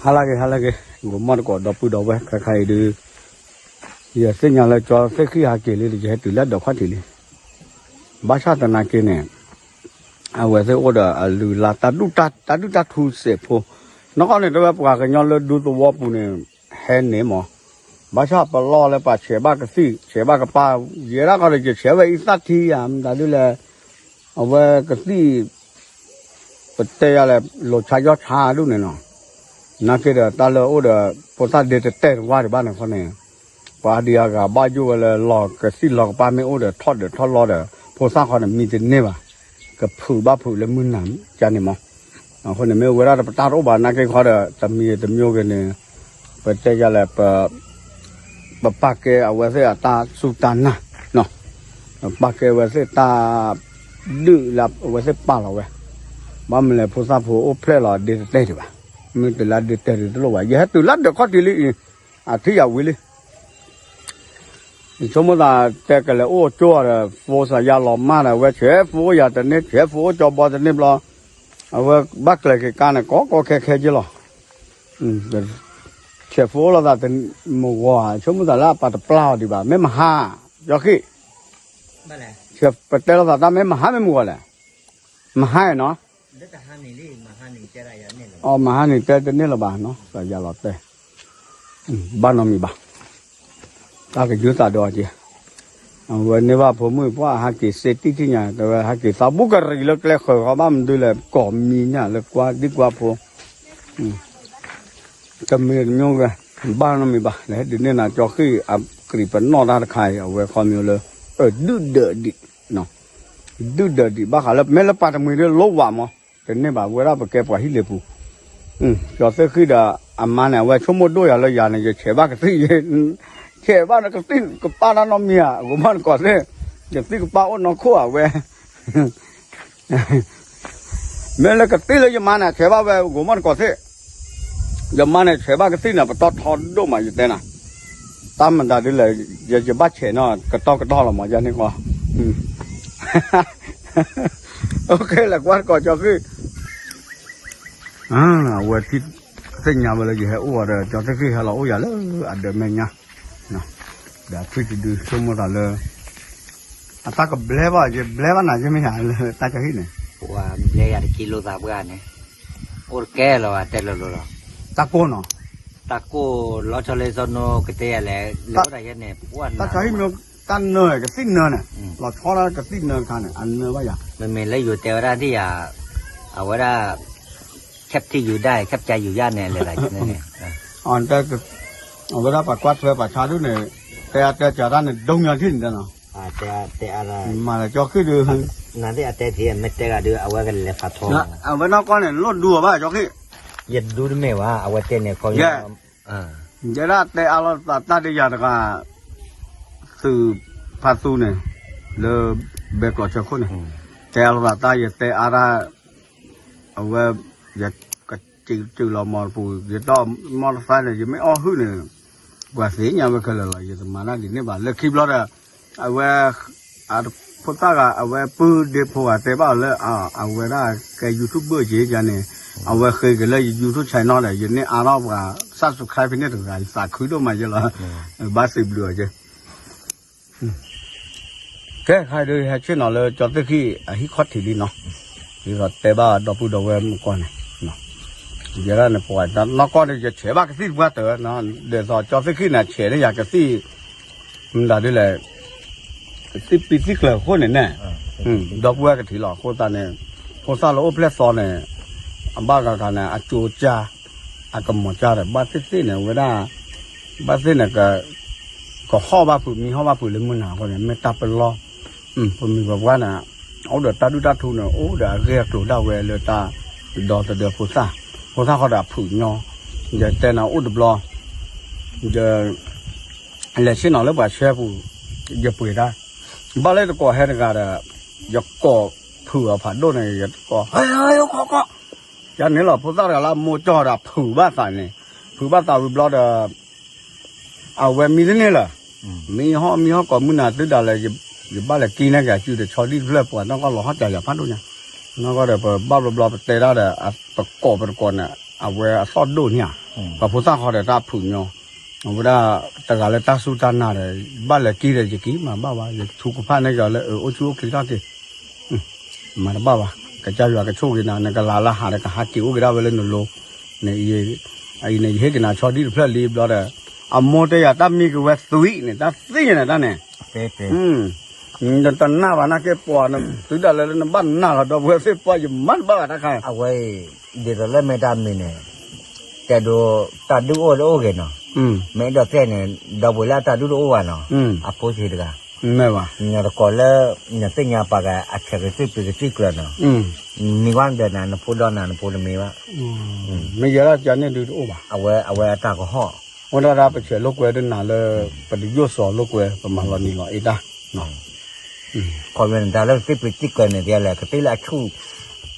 ဟါလၢဂ့ၤ ဟါလၢဂ့ၤ ဂီၤမီၢ်တကိး ဒီပုၢ်ဒီဝဲၢ်ခဲခါအံၤဒုး ယသ့ၣ်ညါလၢကၠီသ့ၣ်ဃံၣ်ဟးက့ၤလံ ယဟဲတုၤလၢဒၢးခီၣ်ထံးလံ. ဘၣ်ဆၣ်သနာ်က့န့ၣ် အဝဲသ့ၣ်အိၣ်ဒီးအလုၢ်အလၢ် တၢ်ဒုၣ်တၢ်ထူစဲးဖိ, နီၢ်ကီၢ်န့ၣ် တဲဝဲပှၤကညီလၢဒူသဝီပူၤန့ၣ် ဟဲန့ၣ်မး, ဘၣ်ဆၣ်ပလီၢ်လၢပှၤဆဲးဘၣ်ကသံၣ် ဆဲးဘၣ်ကပၢ် ယဲဒၣ်ဃီဒီး ယဆဲးဝဲအံသၣ်ထံယၤ မတၤဒုလဲၣ်, အဝဲကသံၣ် ပတဲယၤလဲၣ် လိာ်ဆါယီၢ်ဆါဒူၣ်န့ၣ်နီၤ, နာ်က့ဒီးတၢ်လၢအိၣ်ဒီး ဖိသၣ်ဒ့တတဲာ်တဝါဒံးဘၣ်န့ၣ်ဃီန့ၣ်, ပှၤဒံးအဂၤဘၣ်ယိၣ်ဝဲလၢလီၤကသံၣ်လီၤကပၢ်မ့ၢ်အိၣ်ဒီးထီၣ်ဒၢးထီၣ်လီဒီး ဖိသၣ်ဃီန့ၣ်မံတန့ၢ်ဘၣ်, ကဖုးဘၣ်ဖုးလၢမုၢ်နၤကန့ၣ်မး, အဃိန့ၣ်မ့ၢ်ဝဲဒၣ်ပတၢ်တအိၣ်ဘၣ်နာ်က့ဃီဒီး တမံၤတမံၤဂ့ၤန့ၣ်, ပတဲယၤလဲၣ် ပ ပပာ်ကဲအဝဲသ့ၣ်အတၢ်စူၢ်တၢ်နာ်, ပပာ်ကဲအဝဲသ့ၣ်တၢ် ဒုၣ်လၢအဝဲသ့ၣ်ပာ်လီၤဝဲ, ဘၣ်မနုၤလဲၣ် ဖိသၣ်ဖိအိၣ်ဖျဲၣ်လီၤဒ့တတဲာ်ဒံးဘၣ်, မ့ၢ်တုၤလၢဒ့တတဲာ်ဒံးတလိၣ်ဘၣ် ယဟဲတုၤလၢဒၢးခီၣ်ထံးလံအံၤ, အထံၣ်ယၤဝံၤလံ ယဆိကမိၣ်သးတဲကလဲၤအိၣ်ကၠိဒီး ဖိစၢ်ယါလီၤမၢ်ဒီး အဝဲဆဲးဖိအိၣ်ယၤတန့ၢ် ဆဲးဖိအိၣ်ကၠီဘီတန့ၢ်ဘျီ, အဝဲဘၣ်ကျဲၤက့ၤကါန့ၣ် ကီကီခဲခဲက့လီၤ, ဆဲးဖိအိၣ်လိာ်သးမုၢ်ဂီၤဧါ ဆိကမိၣ်သးလၢအပာ်တပျၢ်အီၤဒံးဘၣ် မ့ၢ်မဟါ, ကၠီဃံၣ် ပတဲလိာ်သးတၢ်မ့ၢ်မဟါမ့ၢ်မုၢ်ဂီၤလဲၣ်, မဟါနီၤ, အမဟါန့ၣ်တဲတန့ၢ်လၢၤဘၣ်နီၤ စၢ်ယါလီၤတဲာ်, ဘၣ်နီတမံၤဘၣ် တၢ်ကယုၢ်သးဒီးက့ၤ, အဝဲန့ၢ်ဘၣ်ဖိမုၣ်ပှၢ်ဟးက့ၤစ့တံၢ်ထံၣ်ညါ တဲဝဲဟးက့ၤသးဘူးကရံးလၢကျဲဃၢၤဃီ ဘၣ်မနုၤလဲၣ် ကိးမံၤညါလၢကွၢ်ဒံကွၢ်ဖိ, တမံၤတမံၤဂ့ၤ, ဘၣ်နီတမံၤဘၣ် လဲၤဟဲဒုးနဲၣ်နၤ ကၠီဃံၣ်အကြံးပနီၣ်တၢ်တခါအံၤ အဝဲခီမ့ၢ်လၢ ဒုၣ်ဒၢးဒံး ဒုၣ်ဒၢးဒံး ဘၣ်ဃးလၢမ့ၢ်လၢပှၤတမှံၤဒ်လိၣ်ဝးမး, တန့ၢ်ဘၣ် ဝဲဒၣ်ပကဲပှၤဟံၣ်လ့ၤပူၤ, ကၠီသ့ၣ်ဃံၣ်ဒီး အမါန့ၣ် အဝဲဆိကမိၣ်ဒိၣ်ယၤလၢယၤန့ၣ် ယဆဲးဘၣ်ကသံၣ်ယဲ, ဆဲးဘၣ်နကသံၣ်ကပၢ်တၢ်နီတမံၤဧါ အဂီၤမီၢ်နကိးသ့ၣ်, ကသံၣ်ကပၢ်အိၣ်နီၢ်ခိၣ်ဧါဝဲ မ့ၢ်လၢကသံၣ်လၢယမါန့ၣ် ဆဲးဘၣ်ဝဲ ဂိၤမီၢ်တကိးသ့ၣ်, ယမါန့ၣ် ဆဲးဘၣ်ကသံၣ်န့ၣ် ပတီၢ်ထီဒိၣ်မး ယတဲနၤ, တၢ်မတၤဒ်လဲၣ်, ယဘၣ်ဆဲးနီၢ် ကတီၢ်ကတီၢ်လီၤမး ယၤန့ၣ်ဃီ, အိၣ်ခ့လဲၤကွၢ်တကိးကၠီဃံၣ်, အဝဲထံၣ် သ့ၣ်ညါဝဲလၢယဟဲအိၣ်အီၤဒီး ကၠီသ့ၣ်ဃံၣ်ဟဲလီၤအိၣ်ယၤလၢအဒၢးမဲာ်ညါ, ဒီးထွံၣ်တဒုဆိကမိၣ်သးလၢ အတၢ်ကဘျဲဘၣ် ယဘျဲဘၣ်နၤ ယမ့ၢ်ယၤလၢတၢ်ကဟံၣ်န့ၣ်, ပှၤဘျဲယၤတကံလိာ်သးပှၢ်န့ၣ်, အိၣ်တကဲလီၤ တဲလိၤလိၤလီၤ, တၢ်ကိၢ်နီၤ, တၢ်ကိၢ်လီၤဆီလၢစီနိကတဲယၤလဲၣ်, လၢအိၣ်တၢ်ယဲန့ၣ် ပှၢ်နၤ, တၢ်နၢ ကသံၣ်နၢန့ၣ်, လီၤဆီလၢကသံၣ်နၢတခါန့ၣ် အနၢဘၣ်ယၤ, မ့မ့ၢ်လၢယိၤတဲဝဲဒၣ်ဒ်ယၤ, အဝဲဒၣ် ခက်ထီယူဒၣ် ခက်ပျါယူယၣ်န့ၣ် လဲၤသးန့ၣ်, အဝဲဒၣ်ပှၤကွၢ်ထွဲပှၤဆါဒ်န့ၣ်, တဲအါတဲစှၤတၢ်န့ၣ် ဒိၣ်ညီထံၣ်န့ၣ်တနီၤ, မၤလၢကၠီဃံၣ်ဒုး, နတဲအါဒုး အဝဲကလဲၤဖးထီ, အဝဲနီၢ်ကီၢ်န့ၣ် နလိၣ်ဒူအီၤဘၣ်ကၠီဃံၣ်, ယဒူတမ့ၢ်ဘၣ် အဝဲတဲန့ၣ်ခီ, ယဲဒၣ်တဲအါလိာ်သးတၢ်ဒ်ယၤတဂၤ, သုးဖးသူန့ၣ်, လၢဘဲကျိးဆၢခိၣ်န့ၣ်, တဲအါလိာ်သးတၢ် ယတဲအါတၢ် အဝဲ, ယကစံးစံးလီၤမီၤတပူၤ ယတီၢ်မီၢ်တသါန့ၣ် ယမ့ၢ်အီၣ်ဟုၣ်န့ၣ်, ပှၤသ့ၣ်ညါဝဲခဲလၢာ်လီၤ ယတမၤတၢ်ဒ်န့ၣ်ဘၣ် လၢခံဘျီဒီး, အဝဲ, ဖိသၣ်ဂၤ အဝဲပုၢ်ဒ့ဖိဂၤတဲဘၣ်အီၤလၢ, အဝဲဒၣ်ကဲ YouTube ဘၢၣ်က့ၤယၤန့ၣ်, အဝဲဃ့က့ၤလၢယ YouTube channel ဒီး ယန့ၢ်အါထီၣ်ပှၤ subscribe ဖဲန့ၣ်တဂၤ ယသးခုဒိၣ်မးယဲလီၤ, ဘၣ်စံးဘျုးအီၤက့ ကဲ ခါဒုးဟဲဆ့ၣ်နီၤလၢကၠီသ့ၣ်ဃံၣ်အဟံၣ်ခီၣ်ထံးလံနီၤ, ဒ်သိးတဲဘၣ်ဒီပုၢ်ဒီဝဲၢ်မုၢ်ကီၢ်န့ၣ်, ယဲဒၣ်န့ၣ်ပှၤတၢ်နီၢ်ကီၢ်န့ၣ် ယဆဲးဘၣ်ကသံၣ်တပှၢ်တၢၢ်, ဒ်သိးကၠီသ့ၣ်ဃံၣ်န့ၣ် ဆဲးန့ၢ်ယၤကသံၣ်, မတၤဒ်လဲၣ်, ကသံၣ်ပံသံၣ်ကျၢၤအဃိန့ၣ်န့ၣ်, ဒီပုၢ်ဝဲၢ်ကထံးလီၤအဃိသတးန့ၣ်, ဖိသၣ်လၢအိၣ်ဖျဲၣ်သီန့ၣ်, အဘၣ်ဂၤဂၤန့ၣ် အကၠိကၠါ အကမီၤကၠါဒီး ဘၣ်သ့ၣ်သ့ၣ်န့ၣ် ဝဲဒၣ်, ဘၣ်သ့ၣ်န့ၣ် ကဟီၣ်ဘၣ်ဖုးမံဟီၣ်ဘၣ်ဖုးလၢမုၢ်နၤအဃိန့ၣ် မ့ၢ်တၢ်ပလီၢ်, ပမုၢ်ပပှၢ်န့ၣ်, အိၣ်ဒီးတၢ်ဒုၣ်တၢ်ထူန့ၣ် အိၣ်ဒီးအဂ့ၢ်အကျိၤဒၣ်ဝဲလၢတၢ်, ဒီသဒၢဖိသၣ်, ဖိသၣ်ဃီဒီးအဖုးညီ, ယတဲနၤအိၣ်တဘျီ, ယ လဲၤဆ့ၣ်နီၤလၢပှၤဆှၢပူၤ, ယပှ့ၤတၢ်, ဘၣ်လၢတကိးဟဲတဂၤဒီး, ယကိးဖုးအီၤဖးဒိၣ်န့ၣ် ယတကိး, ယန့ၣ်လီၤ ဖိသၣ်တဂၤလၢအမိၢ်ကၠီဒီးဖုးဘၣ်သးန့ၣ်, ဖုးဘၣ်သးဝံၤဘျီဒီး, အဝဲမံတန့ၢ်လၢၤ, မံဟီၣ်မံဟီၣ်ကိးမုၢ်နၤတုၤဒၣ်လဲာ်, ယဘၣ်လဲၤကံနဲၣ်က့ၤစုတဆီဒံၣ်တဖျၢၣ် ပှၤနီၢ်ကီၢ်လီၤဟီၣ်တၢ်ယၤဖးဒိၣ်ညါ, နီၢ်ကီၢ်ဒီးပဘၣ်ဘျီဘျီပတဲတၢ်ဒီး, ပကိးပတကိးန့ၣ်, အဝဲအသီၣ်ဒိၣ်န့ၣ်ဧါ ပှၤဖိသၣ်ဃီဒီးတၢ်ဖုးညီ, အဝဲဒၣ်တဂၤလၢတၢ်စူၢ်တၢ်နာ်ဒီး ဘၣ်လဲၤက့ၤဒီးယက့ၤမၤတဘၣ်ဘၣ်, ယထူကဖၣ်န့ၣ်ကီးလၢအအိၣ်ဆူၣ်အိၣ်ချ့ထီၣ်က့ၤ မၤတဘၣ်ဘၣ်, ကစၢ်ယွၤကဆိၣ်ဂ့ၤနၤ, နကလၤလၢဟးဒီးကဟးက့ၤအိၣ်က့ၤဒၣ်ဝဲလၢနလိၤ, အံၤန့ၣ်ယဟ့ၣ်က့ၤနၤဆီဒံၣ်တဖျၢၣ်လံဘျီဒီး, အမိၢ်တဲယၤတၢ်မံကဝဲသွံၣ်န့ၣ် တၢ်သ့ၣ်ညါန့ၣ်တၢ်န့ၣ်, နတနာ်ဘၣ်နာ်က့ပှၤ, သုဒၣ်လဲာ်လၢနဘၣ်နာ်လီၤ ဒီပုၢ်ဝဲၢ်သ့ၣ်ပှၢ် ယမၤတဘၣ်ဘၣ်တၢ်ခါ, အဝဲအံၤ ဒ်သိးလၢမ့ၢ်တၢ်မံၤန့ၣ်, တဲဒိ တၢ်ဒုးအိၣ်တအိၣ်ဂ့ၤနီၤ, မ့ၢ်အဲၣ်ဒိးတဲန့ၣ် ဒီပုၢ်ဝဲၢ်လၢအတၢ်ဒုးတအိၣ်ဘၣ်နီၤ, အဖိဆံးတဂၤ မ့ၢ်ဘၣ်, ညီတကိးလၢ နသ့ၣ်ညါပှၤဂၤအဆဲးကသံၣ်ပှ့ၤကသံၣ်ကျၢၤနီၤ, မံၤဝဲဒီးနဖိဒီးနၤနဖိတမ့ၢ်ဘၣ်, မ့ၢ်ယဲဒၣ်ကန့ၣ်ဒုးတအိၣ်ဘၣ်, အဝဲအဝဲအတၢ်ကဟီၣ်, အိၣ်ဒၣ်ဒၣ်ပဆဲးလိာ်ကွဲဒ်နၤလၢ ပတယိၣ်စီၤလိာ်ကွဲ ပမၤလီၤနံၤလီၤအ့တၢ် ခီဖျိန့ၣ် တၢ်လၢကသံၣ်ပှ့ၤသံၣ်ကျၢၤန့ၣ် ဒ်လဲၣ် ကသံၣ်လၢအဆူၣ်,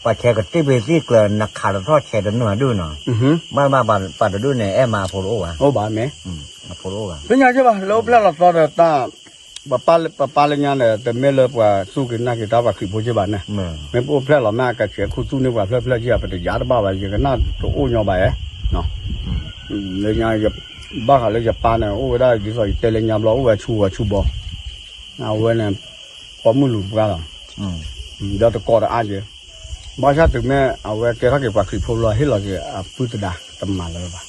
ပှၤဆဲးကသံၣ်ပှ့ၤသံၣ်ကျၢၤ နခးတထီၣ်ဆဲးတနုာ်ဒုးနီၤ, ဘၣ်ဘၣ်ပှၤတဒုးန့ၣ် အဲၣ်မးအဖိတအိၣ်ဘၣ်, အိၣ်ဘၣ်မ့ၢ်, အဖိတအိၣ်ဘၣ်, သ့ၣ်ညါက့ဘၣ် လၢအိၣ်ဖျဲၣ်လီၤသီဒီးတၢ်, ပပာ်လၢညါန့ၣ် တမ့ၢ်လၢပှၤစူၢ်က့ၤနာ်က့ၤတၢ်ပှၤခရံာ်ဖိက့ဘၣ်န့ၣ်, မ့ၢ်ပအိၣ်ဖျဲၣ်လီၤမ့ၢ်အကဆဲးခူသူၣ်န့ၢ်ပှၤဖျၢၣ်ဖျၢၣ်က့ ပတယါတဘၣ်ဘၣ် ယကနၣ်တအိၣ်ညီဘၣ်ဧါ လၢညါ ဘၣ်ဃးလၢယပၢ်န့ၣ် အိၣ်ဝဲဒၣ်ဒ်သိးယတဲလၢညါဘျီ အိၣ်ဝဲဆူဂီၤဆူဘီ, အဝဲန့ၣ် ပိာ်မုၣ်လူၤတပှၢ်လီၤ, ဒီးတကိးတအါက့, ဘၣ်ဆၣ်တုၤမ့ၢ်အဝဲကဲထီၣ်က့ၤပှၤခရံာ်ဖိဘျီ ဟ့ၣ်လီၤက့ၤအပုၢ်သဒါတမၤလၢၤဘၣ်,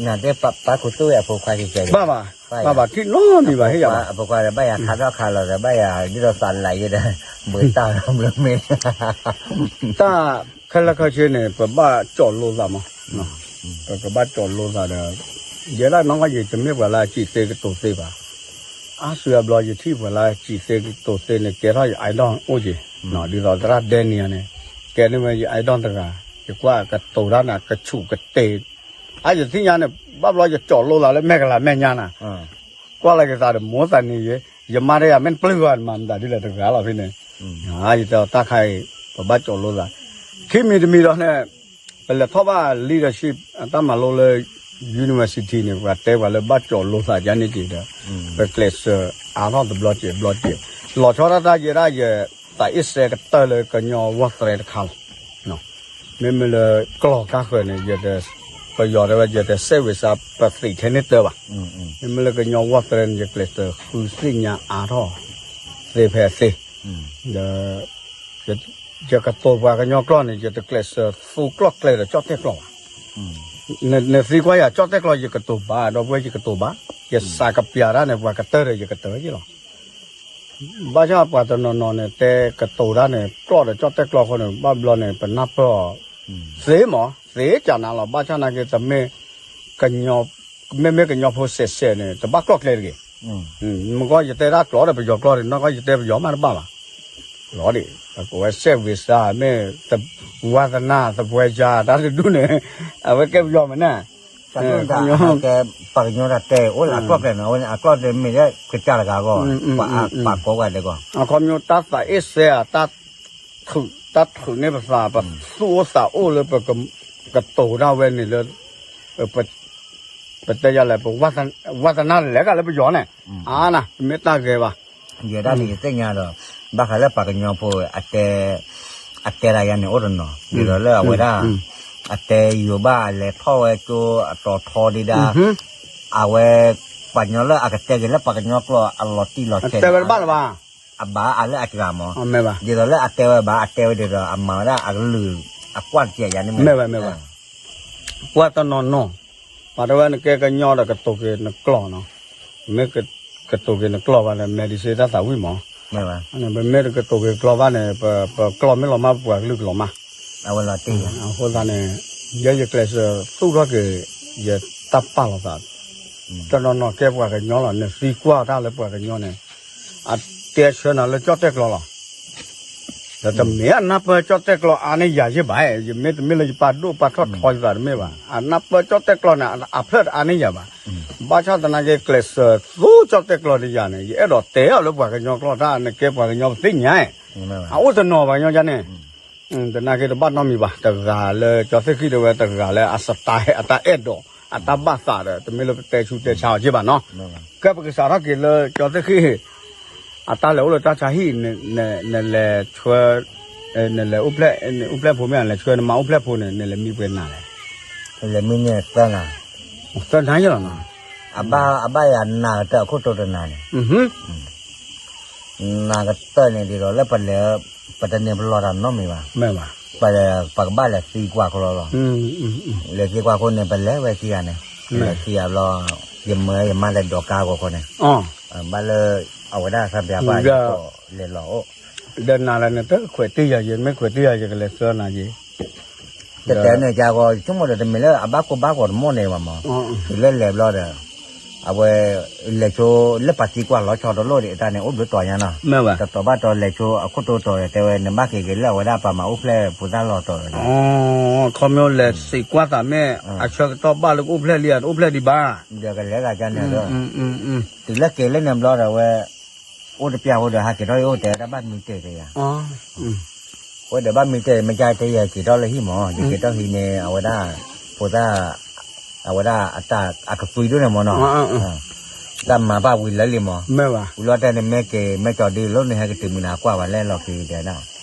နတဲပၢ်ခူသူၣ်ဝဲအဖိခွါကဲကဲ, ဘၣ်ဘၣ်, ဘၣ်ဘၣ် ထံၣ်နီတမံၤဘၣ် ဟ့ၣ်ယၤဘၣ်, အဖိခွါဒီးဘၣ်ယၤခါထီၣ်ခါလီၤဒီး ဘၣ်ယၤဒ်သိးသးလးယဲဒီး ဘှံးတၢ်လီၤဘျီမ့ၢ် တၢ်ခဲလၢာ်ခဲဆ့န့ၣ် ပဘၣ်ကၠီၣ်လိသးမး, ပကဘၣ်ကၠီၣ်လိသးဒီး, ယဲဒၣ်နီၢ်ကီၢ်ယံၤ တမ့ၢ်ပှၤလၢအစံးသ့ကတိၤသ့ဘၣ်, အါစုအဘျီယထံၣ်ပှၤလၢအစံးသ့ကတိၤသ့န့ၣ် ကဲထီၣ်ယ idol အိၣ်က့ၤ, ဒ်သိးသရၣ်ဒဲနံၤန့ၣ်, ကဲန့ၢ်ဝဲယ idol တဂၤ, ယကွၢ်ကတိၤတၢ်န့ၣ် ကဆူးကတ့ၤ, အါယသ့ၣ်ညါန့ၣ် ဘၣ်ဘျီယကၠီၣ်လိသးလၢမဲာ်ကလၤမဲာ်ညါနၤ ကွၢ်လီၤက့ၤသးဒီးမိၢ်သးန့ၣ်ယဲ, ယမါတယၤမ့ၢ်တပျုၢ်ဂီၤမၤမတၤဒ်လဲၣ်တဂၤလီၤဖဲန့ၣ်, ယတဲအီၤတၢ်ခါအံၤ ပဘၣ်ကၠီၣ်လိသး, ခံမံၤတမံၤဒီးန့ၣ်, ပလဲၤထီၣ်ဘၣ် leadership အတၢ်မၤလိလၢ university န့ၣ် ပှၤတဲပှၤလၢဘၣ်ကၠီၣ်လိသးယါန့ၣ်က့ၤဒီး, ပကျဲးစၢးအါထီၣ်တဘျီကဲးဘျီကဲး, လီၤဆီဒၣ်တၢ်ယဲဒၣ်ယ သးအ့ၣ်စဲကတၢၢ်လၢကညီဂီၢ်သရဲတခါလီၤ မ့မ့ၢ်လၢကျီၢ်ကါဃၢၤန့ၣ် ပယီၤတဲဝဲ ယတစဲးဝ့ၤစါပသံးထဲန့ၣ်တၢဘၣ်. မ့မ့ၢ်လၢကညီဂီၢ်သရဲန့ၣ် ယကျဲးစၢးဃုသ့ၣ်ညါအါထီၣ်သ့ဖဲသ့, ဒီး ယကတိၤပှၤကညီကျိာ်န့ၣ် ယတကျဲးစၢးသူကျိာ်ကျဲဒီးကၠီၣ်တဲၣ်ကျိာ်ဘၣ်. နသံကွၢ်ယၤ ကၠီၣ်တဲၣ်ကျိာ်ယကတိၤဘၣ် ဒီပုၢ်ဝဲၢ်ယကတိၤဘၣ်, ယစးကပျၤတၢ်န့ၣ် ပှၤကတၢၢ်ဒီးယကတၢၢ်ယ့ၣ်လီၤ. ဘၣ်ဆၣ်ပှၤတနီၤနီၤန့ၣ် တဲကတိၤတၢ်န့ၣ် ကျိာ်ဒီးကၠီၣ်တဲၣ်ကျိာ်အဃိန့ၣ် ဘၣ်ဘျီန့ၣ် ပနၢ်ပၢၢ်အီၤသ့မး သ့ကနၤလီၤ. ဘၣ်ဆၣ်နာ်က့ တမ့ၢ် မ့မ့ၢ်ကညီဖိစဲးစဲးန့ၣ် တဘၣ်ကျိာ်ကျဲတဂ့ၤ. မ့ၢ်ကီၢ်ယတဲတၢ်ကျိာ်ဒီးပယီၤကျိာ်န့ၣ် နီၢ်ကီၢ်ယတဲပယီၤမးတဘၣ်ဘၣ်. ကျိာ်ဒံး ပကိးဝဲစဲးဝ့ၤစါ မ့ၢ် ဝါသနာ သပှဲၤယၤ တၢ်တဒူၣ်န့ၣ် အဝဲကဲပယီၤမးန့ၣ် ကဲပှၤကညီတၢ်တဲအိၣ်လၢအကျိာ်ကျဲန့ၣ် အဝဲန့ၣ်အကျိာ်တမ့ၢ်လၢကစၢ်တဂၤအဂီၢ် ပှၤကိးဂၤဒဲးအဂီၢ် အခီပညီတၢ်သးအ့ၣ်စဲဧါ တၢ်ထုးန့ၢ်ပသး ပသူၣ်အိၣ်သးအိၣ်လၢပကတိၤတၢ်ဝဲန့ၣ်လၢ ပတဲယၤလဲၣ် ပဝါသနာလဲၤကလၢပယီၤန့ၣ် အါနၤ တမ့ၢ်တၢ်ဂဲၤဘၣ်. ယဲဒၣ်န့ၣ် ယသ့ၣ်ညါဒီး ဘၣ်ဃးလၢပှၤကညီဖိ အတဲ အတဲဒၣ်ယၤန့ၣ်အိၣ်တနီၤ ဒ်သိးလၢအဝဲဒၣ် အတဲယိၤဘၣ်အလဲၤထီၣ်ဝဲကၠိအတီၤထီဒံးဒၣ် အဝဲ ပှၤကညီလၢအကတဲက့ၤလၢပှၤကညီကျိာ်အလီၤတံၢ်လီၤဆဲး တဲဝဲတဘၣ်လၢၤဘၣ် အဘၣ်အါလၢအတဂၤမး ဒ်သိးလၢအတဲဝဲဘၣ် အတဲဝဲဒ်သိးအမၤဝဲဒၣ်အကလုာ်အကွၢ်တကဲယၤန့ၣ်မ့ၢ် မ့ၢ်ဝဲ မ့ၢ်ဝဲ ပှၤတနီၤနီၤ ပှၤတဲဝဲနကဲကညီဒီးကတိၤက့ၤနကျိာ်နီၤ မ့ၢ်ကတိၤက့ၤနကျိာ်ဘၣ်န့ၣ် medicine တၢ်သးဝံၣ်မး ပမ့ၢ်တကတိၤက့ၤကျိာ်ဘၣ်န့ၣ် ပကျိာ်မ့ၢ်လီၤမၢ် ပပှၤကလုာ်ကလီၤမၢ် အဃိသတးန့ၣ် ယဲယကျဲးစၢးသူၣ်ထီၣ်က့ၤ ယတၢ်ပာ်လီၤသး တနီၤနီၤကဲပှၤကညီလီၤ နသံကွၢ်တၢ်လၢပှၤကညီန့ၣ် အတဲဆၢနၤလၢကၠီၣ်တဲၣ်ကျိာ်လီၤ ဒီးတမ့ၢ်အနၢ်ပၢၢ်ကၠီၣ်တဲၣ်ကျိာ်အါန့ၢ်ယၤယ့ၢ်ဘၣ် ယမ့ၢ်တမ့ၢ်လၢယပာ်ဒိၣ်ပာ်ထီၣ်ထီယသးတမ့ၢ်ဘၣ် အနၢ်ပၢၢ်ကၠီၣ်တဲၣ်ကျိာ်န့ၣ် အဖျၢၣ်တအါန့ၢ်ယၤဘၣ် ဘၣ်ဆၣ်သနာ်က့ကျဲးစၢးသူကၠီၣ်တဲၣ်ကျိာ်ဒီးယၤန့ၣ် ယအဲၣ်ဒိးတဲအီၤလၢပှၤကညီကျိာ်တၢ် နကဲပှၤကညီပသ့ၣ်ညါ အအိၣ်တနီၤပှၤကညီယါန့ၣ် သနာ်က့တဘၣ်နီတမံၤဘၣ် တဂၤလၢကၠီသ့ၣ်ဃံၣ်တဲဝဲတဂၤလၢအ style အတၢ်အဲၣ်ဒိး အတၢ်ဘၣ်သးဒီး တမ့ၢ်လၢပတဲဆူးတဲဆါအီၤက့ဘၣ်နီၤ ကဲပကစးထီၣ်က့ၤလၢကၠီသ့ၣ်ဃံၣ် အတၢ်လဲၤအိၣ်လၢတၢ်ဆါဟံၣ် နလဲၤဆှၢ နလဲၤအိၣ်ဖျဲၣ် အိၣ်ဖျဲၣ်ဖိမ့ၢ် လဲၤဆှၢနမါအိၣ်ဖျဲၣ်ဖိန့ၣ် နလဲၤမံပှဲၤနၤလဲၣ် လဲၤမံန့ၢ်သၢနၤ, သၢနၤယလီၤနီၤ, အဘၣ်ယၤနၤကတၢၢ်အခိၣ်တိတနၤန့ၣ်, နၤကတၢၢ်န့ၣ်ဒ်သိးလၢပလဲၤ, ပတန့ၢ်ပလီၢ်တၢ်နီတမံၤဘၣ်, ပကဘၣ်လဲၤသံကွၢ်ခိၣ်လီၤလီၤ, လဲၤသံကွၢ်ခိၣ်န့ၣ် ပလဲၤဝဲခံဂၤန့ၣ်, လဲၤခံဂၤဘျီ, ယမၢယမါလဲၤဒိးကါဂီၤခိၣ်န့ၣ်, ဘၣ်လၢ, အဝဲဒၣ်သးပျၢၤပၢ်လဲၤလီၤအိၣ်, ဒီးနၤလၢနတခွဲးတ့ၢ်ယၤယဲ မ့ၢ်ခွဲးတ့ၢ်ယၤယကလဲၤသၢနၤယဲ တတဲန့ၣ်ကါဂီၤ ဆိကမိၣ်ဒီးတမ့ၢ်လၢအဘၣ်ကိၢ်ဘၣ်ဂီၤတမီၢ်န့ၣ်ဘၣ်မး, တုၤလၢလဲၤဘျီဒီး, အဝဲ, လဲၤဆိလၢပှၤသံကွၢ်လီၤဆီတလိၣ်ဒံးအတၢ်န့ၣ် အိၣ်ဘျုးတီၤညါနီၤ, တတီၤဘၣ်တီၤလဲၤဆိအခိၣ်တိတီၤ တဲဝဲနဘၣ်က့ၤက့ၤလၢအဝဲဒၣ်ပှၤမၤအိၣ်ဖျဲၣ်ဖိသၣ်လီၤတီၤ, ခီမ့ၢ်လဲၤသံကွၢ်သးမ့ၢ်, အဆၢကတီၢ်ဘၣ်လၢကအိၣ်ဖျဲၣ်လံ တအိၣ်ဖျဲၣ်ဒံးဘၣ်, ဒီးကလဲၤသးကန့ၣ်လၢ တုၤလၢက့ၤလၢန့ၣ်ဘျီဒီးဝဲ, အိၣ်တပျၢ်ဖိဒီးဟးက့ၤထီၣ်အံၤအိၣ်တဲဝဲဒၣ်ဘၣ်မံတဲာ်တယၤ, ဝဲဒီးဘၣ်မံတဲာ် မ့ၢ်ကါတဲယၤက့ၤထီၣ်လၢဟံၣ်မး ယက့ၤထီၣ်ဟံၣ်န့ၣ် အဝဲဒၣ်, ဖိသၣ်, အဝဲဒၣ်အတၢ်အကသွံဒိၣ်န့ၣ်မးနီၤ, တၢ်မၤဘၣ်ဝံၤလၢလံမး, ဝံၤလီၤတဲန့ၣ်မ့ၢ်က့ၤ မ့ၢ်ကၠီၤဒုလီၤန့ၣ် ဟဲက့ၤတုၤမုၢ်နၤကွၢ်ဘၣ်လဲၣ်လီၤခံတဲဒၣ်,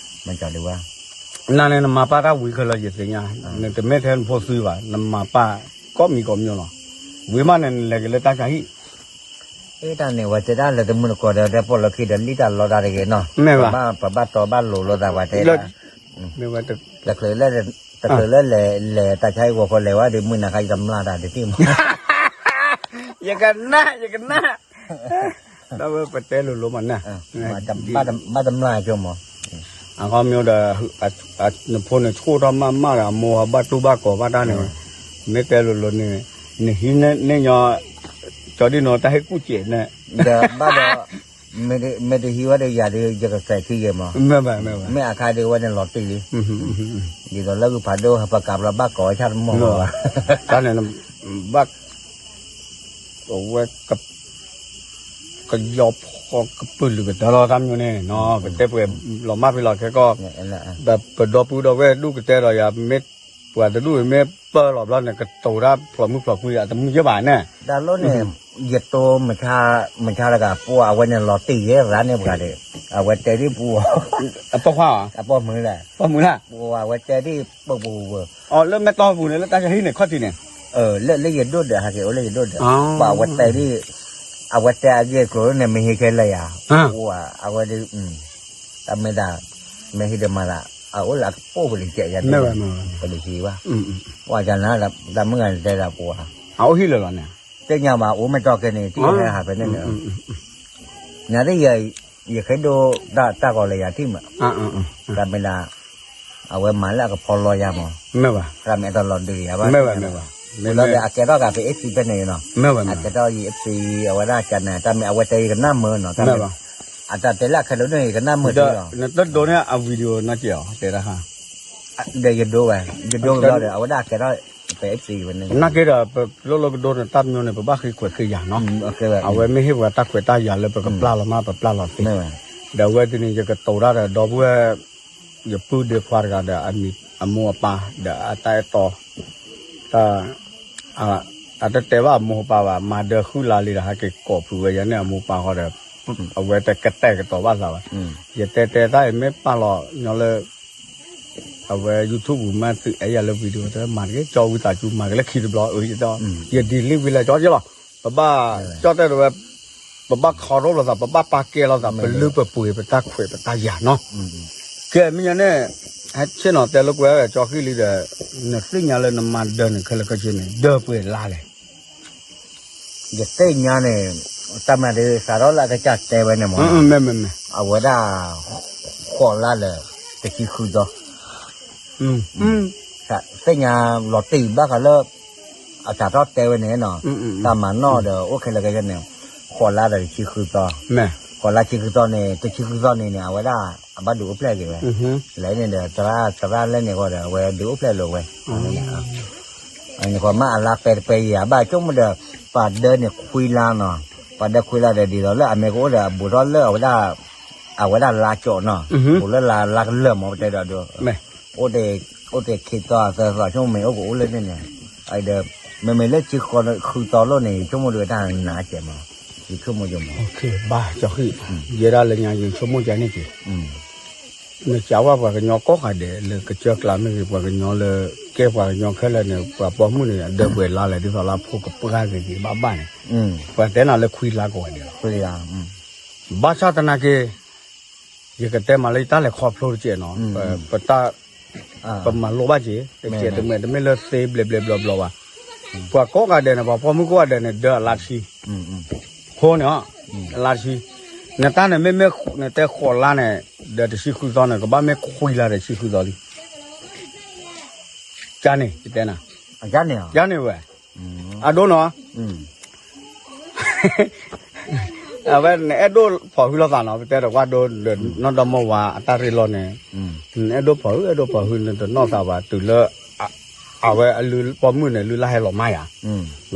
မ့ၢ်ကၠီၤဒုဝဲ နၤန့ၣ်နမၤပာ်တၢ်ဝံၤခဲလၢာ်ယသ့ၣ်ညါ, နတမ့ၢ်ထဲနဖိသွံဘၣ် နမၤပာ်, ကိးမံၤကိးမံၤလီၤ, ဝံၤမးန့ၣ်နလဲၤက့ၤလၢတၢ်ကဟံၣ်, အတၢ်န့ၣ်ဝဲတဲဒၣ်လၢတမုၢ်တကိးဒီး တဲပိာ်လီၤခံဒီးလံတၢ်လီတၢ်တဂ့ၤနီၤ, ပဘၣ်တီဘၣ်လိၤလိာ်သးပှၤတဲဒၣ်, တချုးလၢ, တချုးလၢလဲၤ, လဲၤတၢ်ဆါဟံၣ်ဂီၤခီလဲၤဝဲဒီးမုၢ်နၤခါယတမျၢ်တၢ်တထံၣ်မး, ယကနၣ် ယကနၣ်, ဒီးဝဲပတဲလိၤလိၤမးနၢ်, ဘၣ်တမျၢ်ဆိမး, အခီမ့ၢ်ဒီး, နဖိန့ၣ်ဆိၣ်ထီၣ်မးမးဒီး အမိၢ်ဘၣ်တူၢ်ဘၣ်ကီၤဘၣ်တၢ်န့ၣ်, မ့ၢ်တဲလိၤလိၤန့ၣ်, နဟံးန့ၢ်ညီ, ကၠီဒ်နီၤတၢ်ဟ့ၣ်ကူၣ်စဲးန့ၣ်, ဒီးဘၣ်ဒီး, မ့ၢ်တဟံးဝဲဒီးယၤဒီး ယကစဲးခံဂ့ၤမး, မ့ၢ်အခါဒီးဝဲန့ၣ်လီၤတံၢ်လံ, ဒ်သိးလၢဂုၢ်ဖးဒိၣ်ဟဲပကးဘျီဘၣ်ကီၤဝဲဆၣ်တမီၢ်ဘၣ်, တၢ်န့ၣ်, ဘၣ် အဝဲ, ကယီဖီကပုာ်လုာ်ကတၢၢ်လီၤတၢ်မညိၣ်န့ၣ်နီၤ ကတဲပှဲၤလီၤမၢ်ဖဲလီၤခဲကီၢ်, ပဒီပုၢ်ဒီဝဲၢ်ဒူၣ်ကတဲဒီးယၤ မ့ၢ်ပှၤတဒူၣ်မ့ၢ်ပၢလီၤဘျီန့ၣ် ကတိၤတၢ်ဖျိးမုၢ်ဖျိးကွံာ်အတမုာ်ယဲၢ်ဘၣ်န့ၣ်, တၢ်လီၢ်န့ၣ်, ယတိၤ, မဆါတဂၤပှၤအဝဲန့ၣ်လီၤတံၢ်ယဲၢ်ရၤန့ၢ်ပှၤဒီး, အဝဲတဲဒ်ပှၤ, အပိာ်ခွါ, အပိာ်မုၣ်လဲၣ်, ပိာ်မုၣ်လၢ်, ပှၤအဝဲတဲဒ်ပပူၤ, အီၤလၢမဲာ်တီၢ်ပူၤန့ၣ် လၢတၢ်ဆါဟံၣ်န့ၣ်ခီၣ်ထံးန့ၣ်, လၢလၢယဒိၣ်ဒီး ဟဲက့ၤအိၣ်လၢယဒိၣ်ဒီး, ပှၤအဝဲတဲဒ်, အဝဲတဲအဂ့ၢ်အကျိၤန့ၣ် မ့ၢ်ဟ့ၣ်ခဲလၢာ်ယၤ, ပှၤအဝဲဒ်, တၢ်မ့ၢ်ဒၣ်, မ့ၢ်ဟ့ၣ်ဒီးမၤသး, အအိၣ်လၢအကပိာ်ပူၤန့ၣ် ကဲယၤ, ပတဟံးဘၣ်, ပှၤကနၤ, တၢ်မုၢ်ဂၤန့ၣ်တဲဒၣ်ပှၤ, အအိၣ်ဟံၣ်လၢာ်လီၤန့ၣ်, သ့ၣ်ညါဘၣ် အိၣ်မ့ၢ်တီၢ်ကဲန့ၣ် တံၢ်ဟဲဟးဖဲန့ၣ်န့ၣ်, နသ့ၣ်ယ, ယဃ့ဒိတၢ်ဂီၤလၢယၤထံၣ်မး, တၢ်မ့ၢ်ဒၣ်, အဝဲမၤလၢအကဖီလီယၤမး, တၢ်မ့ၢ်အတလီၤဒုးယၤဘၣ်, လီၤဒီးအကဲထီၣ်ကးဖဲ FC ဖဲန့ၣ်နီၤ, အကဲထီၣ်ယ FC အဝဲဒၣ်ကနၤ တၢ်မ့ၢ်အဝဲတဲယကနၣ်မုာ်နီၤ, တၢ်မ့ၢ်, အတၢ်တဲလၢအခဲလၢာ်န့ၣ် ယကနၣ်မုာ်ဒ်လီၤ, နတဒိန့ၢ်အ video နီၢ်ကဲးအီၤ တဲဒၣ်ဟါ ဒီးယဒိဝဲ, ယဒိဝဲဘျီဒီး အဝဲဒၣ်ကဲထီၣ်ပ FC ဝဲန့ၣ်, နာ်က့ဒီး ပလိၣ်လၢကဒိန့ၣ် တၢ်မညိန့ၣ် ပဘၣ်ဃ့ခွဲးဃ့ယာ်နီၤ, အဝဲမ့ၢ်ဟ့ၣ်ပှၤတၢ်ခွဲးတၢ်ယာ်လၢပကပျၢ်လီၤမး ပပျၢ်လီၤသ့, ဒီးအဝဲသ့ၣ်န့ၣ် ယကတိၤတၢ်ဒီး ဒီပုၢ်ဝဲၢ်, ယပုၢ်ဒ့ခွါတဂၤဒီး အမိၢ်အပၢ် ဒီးအတၢ်အဲၣ်တီ, တၢ် အတတဲဘၣ်အမိၢ်အပၢ်ဘၣ်, မၤဒၢဃုလါလံဒီး ဟဲက့ၤကိးဖုးဝဲယၤန့ၣ် အမိၢ်ပၢ်ဃီဒီး, အဝဲတကတဲာ်ကတီၤဘၣ်သးဘၣ်, ယတဲတဲတၢ်အံၤမ့ၢ်ပာ်လီၤညီလၢ အဝဲ YouTube ပူၤမး သုအဲၣ်ယၤလၢ video တဲ မၤတက့ၢ် ကၠီဝံသးစူၤ မၤက့ၤလၢခံတဘျီ, ယဒ်လံဝံၤလၢကၠီက့ၤလီၤ, ပဘၣ်, ကၠီတဲဒီးဝဲ, ပဘၣ်ခီရိလိာ်သး ပဘၣ်ပာ်ကဲလိာ်သး ပလုၢ်ပပှ့ၤ ပတၢ်ခွဲးပတၢ်ယာ်နီၤ, ကဲမ့ၢ်ညါန့ၣ်, ဟဲဆ့ၣ်နီၤတဲလိာ်ကွဲကၠီဃံလံဒီး, နသ့ၣ်ညါလၢနမၤဒၢန့ၣ် ခဲလၢာ်ခဲဆ့န့ၣ် ဒၢပှဲၤလါလဲၣ် ယသ့ၣ်ညါန့ၣ်, တၢ်မၤဒ်စးထီၣ်လၢအကစၢ်တဲဝဲန့ၣ်မး, အဝဲဒၣ်, ဃိးလါလၢ, တဆံဃုသီ, သ့ၣ်ညါလီၤတံၢ်ဘၣ်ဃးလၢ, အစးထီၣ်တဲဝဲန့ၣ်နီၤ, တၢ်မၤနီၣ်ဒီးအိၣ်ခဲလၢာ်ခဲဆ့န့ၣ်, ဃိးလါဒီးတဆံဃုသီ, ဃိးလါဆံဃုသီန့ၣ် တဆံဃုသီန့ၣ်န့ၣ် အဝဲဒၣ်, အဘၣ်ဒုးအိၣ်ဖျဲၣ်က့ၤဝဲ, လဲၣ်န့ၣ်ဒီး သရၣ်သရၣ်လဲၣ်န့ၣ်ဃီဒီး အဝဲဒုးအိၣ်ဖျဲၣ်လိာ်ဝဲ န့ၣ်ဃီမးအလါပဲတပဲယံၤ အဘၣ်ဆိကမိၣ်ဒီး, ပှၤဒၢန့ၣ်ခွံလါနီၤ, ပှၤဒၢခွံလါဒီးဒ်သိးလၢအမ့ၢ်ကအိၣ်ဒီးအဘူးထီၣ်လၢအဝဲဒၣ်, အဝဲဒၣ်လါကၠိးနီၤ, ဘူးလၢလါလါကလၢာ်မးပတဲဒီးဒိး, အိၣ်တ့ၢ်ခံသီသၢသီဆိကမိၣ်မ့ၢ်အိၣ်ကအိၣ်လၢန့ၣ်န့ၣ်, ဒီး, မ့မ့ၢ်လၢဆံဃုသီလိၣ်န့ၣ် ယဆိကမိၣ်ဒုးတၢ်နးကဲးမး, ယဆိကမိၣ်ယမး, ဘၣ်ကၠီဃံ, ယဲဒၣ်လၢညါယဆိကမိၣ်ကန့ၣ်က့ၤ, နစံးဝဲပှၤကညီကိးဂၤဒဲးလၢကစၢၢ်ကျါမ့ၢ်ဂ့ၤ ပှၤကညီလၢ ကဲပှၤကညီခဲလၢာ်န့ၣ် ပှၤပိာ်မုၣ်န့ၣ် အဒၢးပှဲၤလါလဲၣ် ဒ်သိးလၢအဖိကပှၢ်ဂ့ၤဂ့ၤဘၣ်ဘၣ်န့ၣ်, ပှၤတဲနၤလၢခွံလါကိးဂၤဒဲးလီၤ. ဘၣ်ဆၣ်သနာ်က့ ယကတဲမးလၢယတၢ်လဲၤခီဖျိတကဲးနီၤ, ပတၢ် ပမၤလိဘၣ်က့ၤ တကဲးတမဲာ် တမ့ၢ်လၢသ့ဘျဲးဘျဲးဘျီဘျီဘၣ်. ပှၤကိးဂၤဒဲးန့ၣ် ပှၤပိာ်မုၣ်ကိးဂၤဒဲးန့ၣ် ဒၢးအလါတဆံ, ဖိန့ၣ် အလါတဆံ, နတၢ်န့ၣ်မ့မ့ၢ်နတဲဃိးလါန့ၣ် ဒီးတဆံဃုသီန့ၣ် ကဘၣ်မ့ၢ်ခွံလါဒီးတဆံဃုသီလံ. ကန့ၣ် ယတဲနၤ, ကန့ၣ်ဝဲ, အဒိနီၤ အဝဲနအဲၣ်ဒိးဖီၣ်ဟုလိာ်သးနီၤ, ပတဲဒီးကွၢ်ဒိ ဒီးနီၢ်ဒီမါဝၤအတၢ်ရ့လိာ်န့ၣ်, နအဲၣ်ဒိးဖီၣ်ဟု အဲၣ်ဒိးဖီၣ်ဟု နတနီၢ်သးဘၣ် တုၤလၢ အဝဲအလုပိာ်မုၣ်န့ၣ် လုၢ်လၢ်ဟဲလီၤမၢ်ယၤ,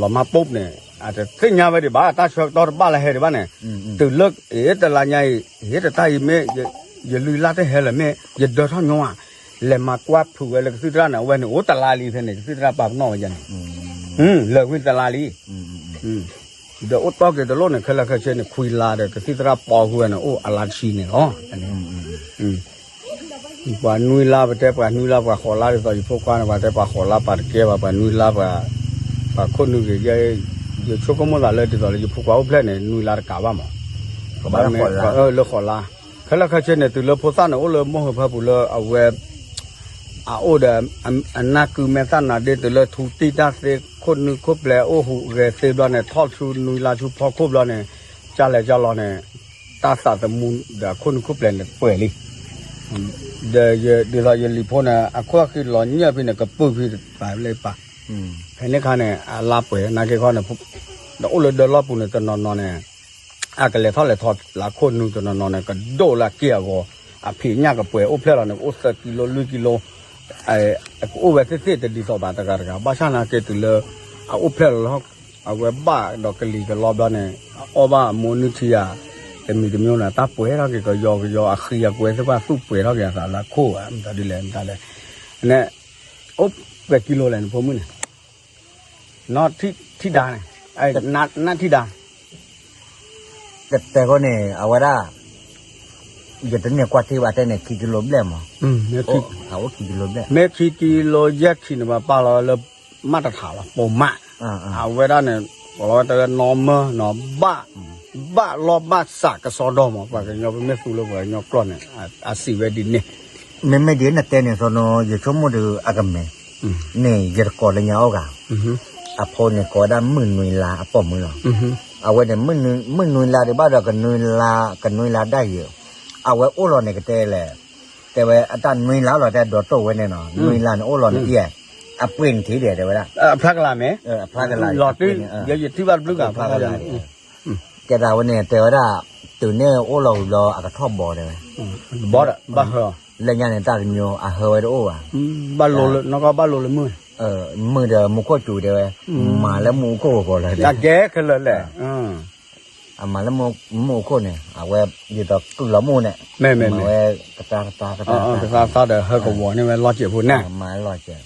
လီၤမၢ်ပူၤန့ၣ် အတသ့ၣ်ညါဝဲဒံးဘၣ် တၢ်ဆၢကတီၢ်တဘၣ်လၢဟဲဒံးဘၣ်န့ၣ်, တုၤလၢ အ့ တလါညါအံၤ ဟ့ၣ်တတၢ်အံၤမ့ၢ် ယလုၢ်လၢ်တဟဲလၢၤမ့ၢ် ယဒၢထီၣ်ညီဧါ, လဲၤမၤကွၢ်ဖုးဝဲလၢကသံၣ်သရၣ်န့ၣ် အဝဲန့ၣ်အိၣ်တလါလံဖဲန့ၣ် ကသံၣ်သရၣ်ပာ်ပနီၣ်ဝဲယၤန့ၣ်, လၢာ်ဝံၤတလါလံ ဒီးအိၣ်တီၢ်က့ၤတလိၣ်န့ၣ် ခဲလၢာ်ခဲဆ့န့ၣ် ခွံလါဒီး ကသံၣ်သရၣ်ပီဃုာ်ဝဲန့ၣ် အိၣ်အလါတဆံန့ၣ်လီၤ. ပှၤနွံလါ ပတဲပှၤနွံလါ ပှၤဃိးလါဒ်သိး ယဖိခွါန့ၣ် ပှၤတဲပှၤဃိးလါ ပှၤတကဲဘၣ် ပှၤနွံလါ ပှၤ ပှၤခိၣ်နူာ်ဂ့ၤ ယဆိကမိၣ်သးလၢဒ်သိးလၢယဖိခွါအိၣ်ဖျဲၣ်န့ၣ် နွံလါတကးဘၣ်မး, ကဘၣ်မ့ၢ် လၢဃိးလါ, ခဲလၢာ်ခဲဆ့န့ၣ် တုၤလၢဖိသၣ်န့ၣ် အိၣ်လၢမိၢ်ဟၢဖၢပူၤလၢအဝဲ အအိၣ်ဒီး အနၢ်ကုမဲာ်သၣ်နၤဒ့ တုၤလၢထူတံၢ်တၢ်သ့ ခိၣ်နူာ်ခိၣ်ပျဲၤအိၣ်ဟူးဂဲၤသ့ဘျီန့ၣ် ထီၣ်ဆူနွံလါဆူဖီခိၣ်ဘျီန့ၣ် ကၢ်လဲၤကၢ်လီၤန့ၣ် တၢ်သးသမူဒီးအခိၣ်နူာ်ခိၣ်ပျဲၤန့ၣ်ပှဲၤလံ, ဒီးဒ်သိးယလံၤဖိန့ၣ် အခိၣ်အဃံလီၤညၣ်ဖဲန့ၣ် ကပုာ်ဖဲပာ်လၢပာ်, ဖဲန့ၣ်ခါန့ၣ် အလါပှဲၤနာ်က့ခီန့ၣ် ဒီးအိၣ်လၢဒၢလီၢ်ပူၤန့ၣ် တနီၤနီၤန့ၣ် အကလဲၤထီၣ်လဲၤထီလၢခိၣ်နူာ် တနီၤနီၤန့ၣ် ကဒိၣ်လၢအက့ၢ်အဂီၤ အဖံးညၣ်ကပှဲၤအိၣ်ဖျဲၣ်လီၤန့ၣ် ကအိၣ်သၢကံလိ လွံၢ်ကံလိ ကအိၣ်ဝဲသ့ၣ်သ့ၣ်တဒ်သိးဘၣ်တဂၤတဂၤ ဘၣ်ဆၣ်နာ်က့တုၤလၢ အအိၣ်ဖျဲၣ်လီၤလီၤ အဝဲဘၣ်ဒီးကလံၤကလီဘျီန့ၣ် အအီၣ်ဘၣ်အမိၢ်နုၢ်ထံဧါ တမံၤတမံၤန့ၣ် တၢ်ပှဲၤထီၣ်က့ၤကယီကယီ အဃံအကွဲသ့ၣ်တဖၣ်သူၣ်ပှဲၤထီၣ်က့ၤအသးလၢအခိၣ်ဧါ မတၤဒ်လဲၣ်မတၤလဲၣ်, န့ၣ် အိၣ်ပှဲၤကံလိလဲၣ်နဖိမုၣ်န့ၣ် နီၢ်ထံၣ်ဒါန့ၣ် နၢ်ထံၣ်ဒါ တတဲဃီန့ၣ် အဝဲဒၣ် ယတန့ၢ်ကွၢ်ထံဘၣ်တဲန့ၣ် ခံကံလိဘျဲၣ်မး, အိၣ်ခံကံလိဘျဲၣ်, မ့ၢ်ခံကံလိယဲၢ်ခံန့ၣ် ပှၤပာ်လီၤဝဲလၢ မးတထးလီၤ ပိာ်မး, အဝဲဒၣ်န့ၣ် ပှၤလီၤဝဲတဲဝဲနီၢ်မၢနီၤ ဘၣ် ဘၣ်လီၢ်ဘၣ်စးကစီဒီမး ပှၤကညီပမ့ၢ်သူလၢပှၤကညီကျိာ်န့ၣ် အစံးဝဲဒ်န့ၣ်, မ့မ့ၢ်ဒ်နတဲန့ၣ် စီၤနီၤ ယဆိကမိၣ်ဒီးအကမ့ၢ် န့ၣ် ယတကိးလၢညါအီၣ်ဂၤ အဖိန့ၣ်ကိးဝဲဒၣ်မုၢ်နွံလါ အပိာ်မုၣ်လီၤ. အဝဲန့ၣ် မုၢ်နွံလါဒံးဘၣ်ဒီး ကနွံလါ ကနွံလါဒၣ်ယဲ, အဝဲအိၣ်လီၤန့ၣ်ကတဲလဲၣ်, တဲဝဲအတၢ်နွံလါလီၤ တဲဒိးတိၢ်ဝဲန့ၣ်နီၤ နွံလါန့ၣ်အိၣ်လီၤန့ၣ်အံၤ, အပှ့ၤန့ၣ်ထံၣ်ဒဲးတဲဝဲဒၣ်, အဖျါကလၤမ့ၢ် အဖျါကလၤ ယထံၣ်ဘၣ်တဘျုးဂၤ ဖျါကလၤ ကဲသးဝဲန့ၣ် တဲဝဲဒၣ် တုၤန့ၣ်အိၣ်လီၤဝံၤဘျီ အကထီၣ်ဘီတဲဝဲ, ဘီဒီး ဘၣ်ဟၢ, လၢညါန့ၣ် တၢ်တမျိုး အဟၢဝဲတအိၣ်ဘၣ်, ဘၣ်လိလၢ နီၢ်ကီၢ်ဘၣ်လိလၢမုၢ်, မုၢ်ဒီးမူခိၣ်စူၤတဲဝဲ, မၤလၢမူခိၣ်ကီးလီၤ, ကဲခဲလၢာ်လဲၣ်, အမၤလၢမူခိၣ်န့ၣ် အဝဲ ဒ်သိးကုၢ်လီၤမူန့ၣ်, မ့ၢ်မ့ၢ်မ့ၢ်, မၤဝဲကသါကသါကသါ, ကသါသါဒီးဟၢကဝီၤန့ၢ်ဝဲလီၤစဲးဖိန့ၣ်, မၤလီၤစဲး,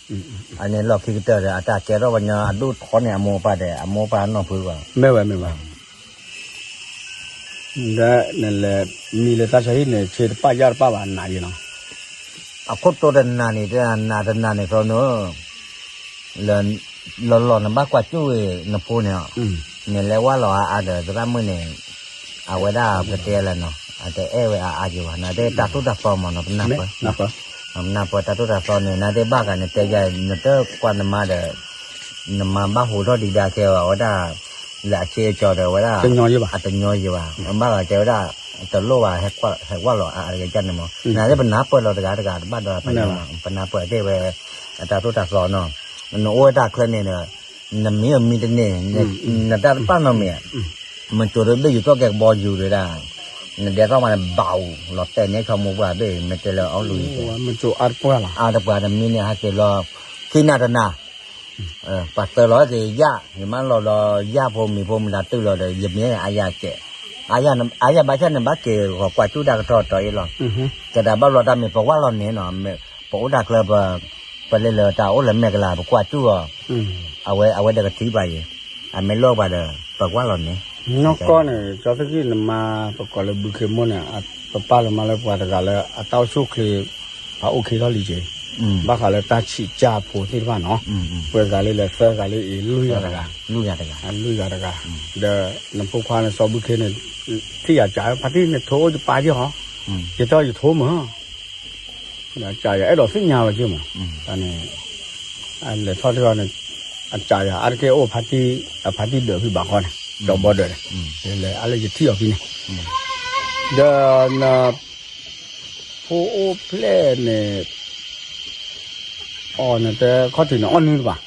အန့ၣ်လီၢ်ခံကတၢၢ်ဒီး အတၢ်ကဲထီၣ်ပှၤညီ အဒိၣ်ထီန့ၣ် အမိၢ်အပၢ်ဒီး အမိၢ်အပၢ်အနီၢ်ဖုဂီၢ်, မ့ၢ်ဝဲမ့ၢ်ဝဲ ဒီးနလဲၤမံလၢတၢ်ဆါဟံၣ်န့ၣ် ဆ့တပာ်ယၢ်တပာ်ဘၣ် နးယံၤနီၤ, အခိၣ်တိတနၤန့ၣ် တနၤတနၤန့ၣ် သိနၢ, လီၤလီၤနဘၣ်ကွၢ်ကၠူၣ်နဖိန့ၣ်, နလဲၤဝၢ်လီၤအါအါဒီး သရၣ်မုၣ်န့ၣ်, အဝဲဒၣ်ပတဲလဲၣ်နီၤ, အတအဲၣ်ဝဲအါအါက့ၤဘၣ် နတဲတၢ်သိၣ်တၢ်သီမးနီၤ ပနၢ်ပၢၢ်, ပနၢ်ပၢၢ်တၢ်သိၣ်တၢ်သီန့ၣ် နတဲဘၣ်ဂၤန့ၣ် တဲယၤ နတကွၢ်နမါဒီး နမါဘၣ်ဟူးထီၣ်ဒံးဒါခဲအံၤ အဝဲဒၣ် လၢအဆ့အကၠီၤဒီး အဝဲဒၣ် အတညီယံၤဘၣ်, ဘၣ်ဂၤတဲဝဲဒၣ် တလိၣ်ဘၣ် ဟဲကွၢ်ဟဲဝၢ်လီၤအါအါတဂ့ၤန့ၣ်မး, နသ့ၣ်ပနၢ်ပၢၢ်လီၤတဂၤတဂၤတဘၣ်ဒီး ပနၢ်ပၢၢ်သ့ၣ်ဝဲ အတၢ်သိၣ်တၢ်သီနီၤ, နအိၣ်ဝဲတၢ်ချၢန့ၣ်ဒီး နမံအမံတန့ၢ် နတၢ်တပာ်နီတမံၤ, မစိၤတဘ့ၣ်ယူၤထီၣ်ကဲကဘီယူၤဒၣ်, နဒဲးထီၣ်မးန့ၣ် ဘၣ်အူၤ လီၤတဲာ်န့ၢ်ဆီမိၢ်ပှၢ်ဘ့ၣ် မ့ၢ်တဲလၢအီၣ်လူၤအံၤ, အါတပှၤတမံၤန့ၣ် ဟဲက့ၤလီၤ ခံနၤတနၤ, ပှၤသၢလီၤက့ၤယၣ် ယမါလီၤဒီးယၣ်ဖိမံၤဖိမတၤတုၤလီၤဒီး ယမ့ၢ်အါယၤကဲး, အါယၤဘၣ်ဆၣ်န့ၣ် ဘၣ်က့ၤဂီၤကွၢ်ကၠူၣ်တၢ်ကထီၣ်တီၤအံၤလီၤ, ကဲဒၣ်ဘၣ်ဘျီတၢ်မ့ၢ်ပဝၢ်လီၤန့ၣ်နီၤ, ပအိၣ်တၢ်ချၢ ပလဲၤလၢတၢ်အိၣ်လၢမဲာ်ကလၤ ပကွၢ်ကၠူၣ်အီၤ, အဝဲ အဝဲဒီးကထံၣ်ပှၤယံၤ, အမ့ၢ်လိၣ်ပှၤဒီး ပကွၢ်လီၤန့ၣ်, နီၢ်ကီၢ်န့ၣ် ကၠီသကံၢ်နမါ ပကိးလၢဘုခ့မိၢ်န့ၣ် ပပာ်လၢမါလၢပှၤတဂၤလၢအတၢ်အိၣ်ဆူၣ်အိၣ်ချ့ ဖးအိၣ်ခံထီၣ်လံက့ၤ ဘၣ်ဃးလၢတၢ်ဆံးကၢ်ဖိသ့ၣ်တဖၣ်နီၤ, ပှဲၤဂၤလံလဲၣ် သၢဂၤလံအံၤ လွံၢ်ဂၤတဂၤ, လွံၢ်ဂၤတဂၤ, ဒီးနဖိခွါန့ၣ် စီၤဘူၣ်ခ့န့ၣ် ထံၣ်ယၤကး ဖါတံၢ်န့ၣ် ထိအိၣ်ယပာ်က့ၤဟီ, ယတဲယထိမၢ် ဒီးကးယၤအဲၣ်ဒိးသ့ၣ်ညါဝဲက့ၤမး, တၢ်န့ၣ် လဲၤထီၣ်တ့ၢ်လီၤန့ၣ် အကးယၤအါတက့ၢ်အိၣ် ဖါတံၢ် အဖါတံၢ်ဒၢးဖံဘးဃီန့ၣ် ဒီဘီဒၢးန့ၣ်, လဲၤအါလၢယထံၣ်အီၤဖံန့ၣ်, ဒီးန ဖိအိၣ်ဖျဲၣ်န့ၣ် အီၤန့ၣ်တဲခီၣ်ထံးန့ၣ် အီၣ်နုၢ်တဘၣ်,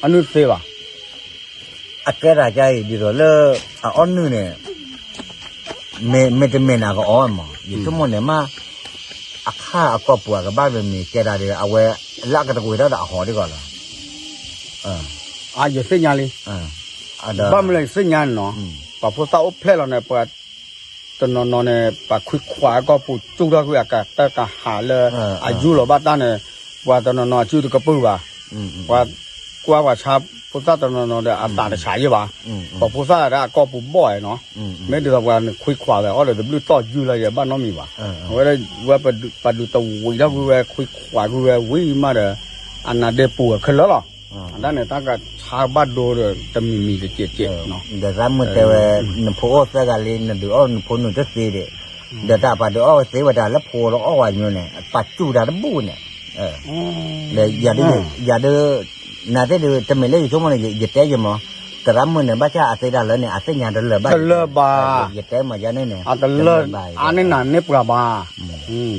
အီၣ်နုၢ်တသ့ဘၣ်, အကဲတၢ်ကအံၤဒ်သိးလၢ အအီၣ်နုၢ်န့ၣ် မ့ၢ်တမ့ၢ်န့ၣ် အကအီၣ်မး ယဆိကမိၣ်န့ၣ်မး, အခါအကီၢ်ပူၤအကဘၣ်မ့ၢ်မ့ၢ်ကဲတၢ်ဒီး အဝဲလၢအကတကွံာ်ထီၣ်ဒီးအဟီဒ်ကီးလီၤ, အါယသ့ၣ်ညါလံ, ဘၣ်မနုၤလဲၣ်ယသ့ၣ်ညါန့ၣ်နီၤ, ပှၤဖိသၣ်အိၣ်ဖျဲၣ်လီၤန့ၣ် ပှၤ တနီၤနီၤန့ၣ် ပှၤခွံခွးအကီၢ်ပူၤ ကၠူၣ်ထီၣ်ကွံာ်အကတၢၢ်ကဟးလၢ အယူၢ်လီၤဘၣ်တၢ်န့ၣ်, ပှၤတနီၤနီၤအစုတကပုာ်ဘၣ်, ပှၤကွၢ်ပှၤဆါဖိသၣ်တနီၤနီၤဒီး အသးတဆးယံၣ်ဘၣ်, ပှၤဖိသၣ်ဒီးအကီၢ်ပူၤဘီၣ်နီၤ, မ့ၢ်ဒ်သိးပှၤန့ၣ်ခွံခွးဝဲ အီၣ်ဒီးတဘျုးတီၢ်ယူၢ်လီၤယဲ ဘၣ်နီတမံၤဘၣ်, အဝဲဒၣ်ဝဲပဒုးတဝံးထီၣ်ကွံာ်ဝဲ ခွံခွးကွံာ်ဝဲဝံၤမးဒီး အနါဒ့ပူၤဝဲခဲလၢာ်လီၤ, အတၢ်န့ၣ် တၢ်ကဆါဘၣ်ဒိဒီး တမံၤမံၤတစဲးစဲး, ဒီးသရၣ်မုၣ်တဲဝဲ, နဖိအိၣ်သၢဂၤလံ နဒုးအီၣ်နဖိနုၢ်တသ့ဒီး, ဒီးတၢ်ပှၤဒုးအီၣ်ဝဲသ့ဝဲဒၣ်လၢဖိလီၤအီၣ်ဝဲညိန့ၣ် ပာ်စူၣ်တၢ်တဘူၣ်န့ၣ်, ဒီးယၤဒုး, ယၤဒုး, နသ့ၣ်ဒုး တမ့ၢ်လၢယဆိကမိၣ်န့ၣ် ယတဲယမီၤ, သရၣ်မုၣ်န့ၣ် ဘၣ်ဆၣ်အသ့တၢ်လၢန့ၣ် အသ့ၣ်ညါတလၢာ်ဘၣ်, ယတဲမီၤယၤန့ၣ်န့ၣ်, အတလၢာ်အါန့ၢ်နၤန့ၢ်ပှၤဘၣ်,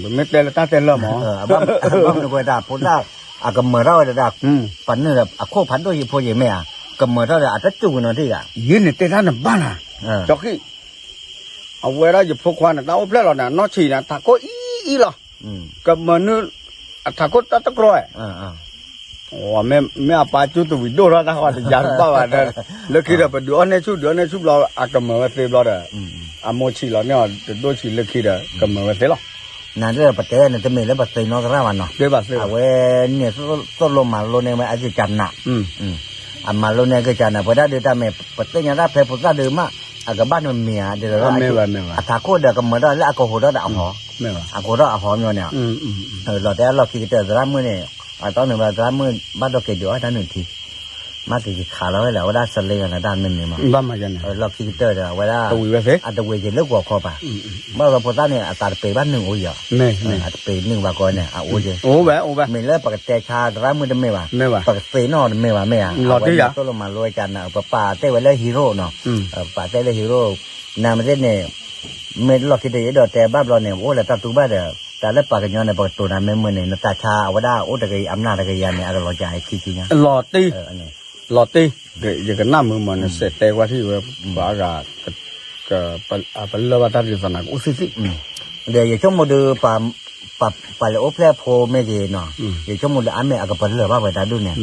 ပမ့ၢ်တဲလၢတၢ်တဲလၢာ်မီၤ, ဘၣ်မနုၤဃိတၢ်ဖိသၣ် အကမၢၤထီၣ်ဝဲဒၣ်, ပှၤနုာ်ဒီးအခိၣ်ဖးဒိၣ်ယံၤဖိယံၤမ့ၢ်ဧါ, ကမၢၤထီၣ်ဒီးအတစူၣ်ကနီၤထံၣ်ဂၤ, ယဲန့ၣ်တဲတၢ်နဘၣ်နၤ, ကၠီခံ, အဝဲဒၣ်ယဖိခွါန့ၣ် တၢ်အိၣ်ဖျဲၣ်လီၤန့ၣ် အနီၢ်ဆံးန့ၣ် ထးခိၣ်အံၤအံၤလီၤ, ကမၢၤနုာ် အထးခိၣ်တၢ်တကြီ, မ့ၢ်အပၢ်ကၠူတဝံၤဒိၣ်ထီၣ်တၢ်ဃီတယၤတဘၣ်ဘၣ်ဒီး, လၢခံဒီး ပဒုးအီၣ်န့ၢ်ဆူၣ် ဒုးအီၣ်န့ၢ်ဆူၣ်ဘျီ အကမၢၤဝဲသ့ဘျီဒီး, အမိၢ်ဆံးလီၤန့ၢ်အီၤတဒိၣ်ဆံးလၢခံဒီး ကမၢၤဝဲသ့လီၤ. နဒ်ပတဲန့ၣ် တမ့ၢ်လၢပသ့ၣ်နီၣ်သရၣ်ဘၣ်နီၤ, အဝဲန့ၣ်သိၣ်လိမၤလိန့ၢ်ဝဲအဂ့ၢ်ကနၣ်, အမၤလိန့ၢ်အဂ့ၢ်ကနၣ် ပဝဲဒၣ်ဒုးတၢ်မ့ၢ် ပသ့ၣ်ညါတၢ်ဖဲဖိသၣ်ဒုးမး, အကဘၣ်နမံၤဧါ, ဒ်သိးလၢ အထးခိၣ်ဒီးကမၢၤထီၣ်လၢအကဟိးထီၣ်ဒီးအဟီ, အကဟိးထီၣ်အဟီမ့ၢ်န့ၣ်, လီၤတဲအလီၢ်ခံကတၢၢ်သရၣ်မုၣ်န့ၣ်, အတီန့ၣ်ဝဲသရၣ်မုၣ်ဘၣ်ဒီးက့ၤဒုးအီၣ်တၢ်နုၢ်ထံ မ့ၢ်က့ၤက့ၤခးလီၤဝဲလၢ အဝဲဒၣ်စလ့ဂၤန့ၣ်တၢ်မ့ၢ်န့ၣ်မး, လီၢ်ခံကတၢၢ်ဒီး အဝဲဒၣ်, အတဝ့ၤက့ၤလၢကွီၤခီပၤ, ဘၣ်ဝဲဖိသၣ်န့ၣ် အသးတပ့ၤဘၣ်နုာ်အိၣ်ယီၤ, အတပ့ၤနုာ်ဘၣ်ကီန့ၣ် အအိၣ်က့ၤ, မ့ၢ်လၢပကတဲဆါသရၣ်မုၣ်တမ့ၢ်ဘၣ်, ပကသ့ၣ်နီၣ်တမ့ၢ်ဘၣ်မ့ၢ်ဧါ, အဝဲသိၣ်လိမၤလိဝဲကနၣ် ပပာ်တဲဝဲလၢ hero နီၤ, ပပာ်တဲလၢ hero, နမ့ၢ်သ့ၣ်န့ၣ်, မ့ၢ်လီၢ်ခံတယဲဒီးတဲဘၣ်ဘျီန့ၣ် အိၣ်လၢတၢ်တူၢ်ဘၣ်ဒီး, တၢ်လၢပှၤကညီန့ၣ် ပကတိၤနၤမ့ၢ်မုာ်န့ၣ် နသးဆါအဝဲဒၣ်အိၣ်တကယၤအမျးတကယၤန့ၣ် အကလီၤကၢ်အခံဆူညါ, လီၤတံၢ်, လီၤတံၢ်, ယကနၣ်မုာ်မးန့ၣ် စဲးတဲကွၢ်ထံၣ်ဝဲ, ပှၤအဂၤ, ပလၢၢ်ဘၣ်တၢ်ဒ်သိးနၤကအိၣ်သ့ၣ်သ့ၣ်, ဒီးယဆိကမိၣ်ဒီး, ပှၤလၢအိၣ်ဖျဲၣ်ဖိမ့ၢ်ဂ့ၤနီၤ, ယဆိကမိၣ်ဒီးအါမ့ၢ်အကပလၢၢ်ဘၣ်ဝဲတၢ်ဒ်န့ၣ်,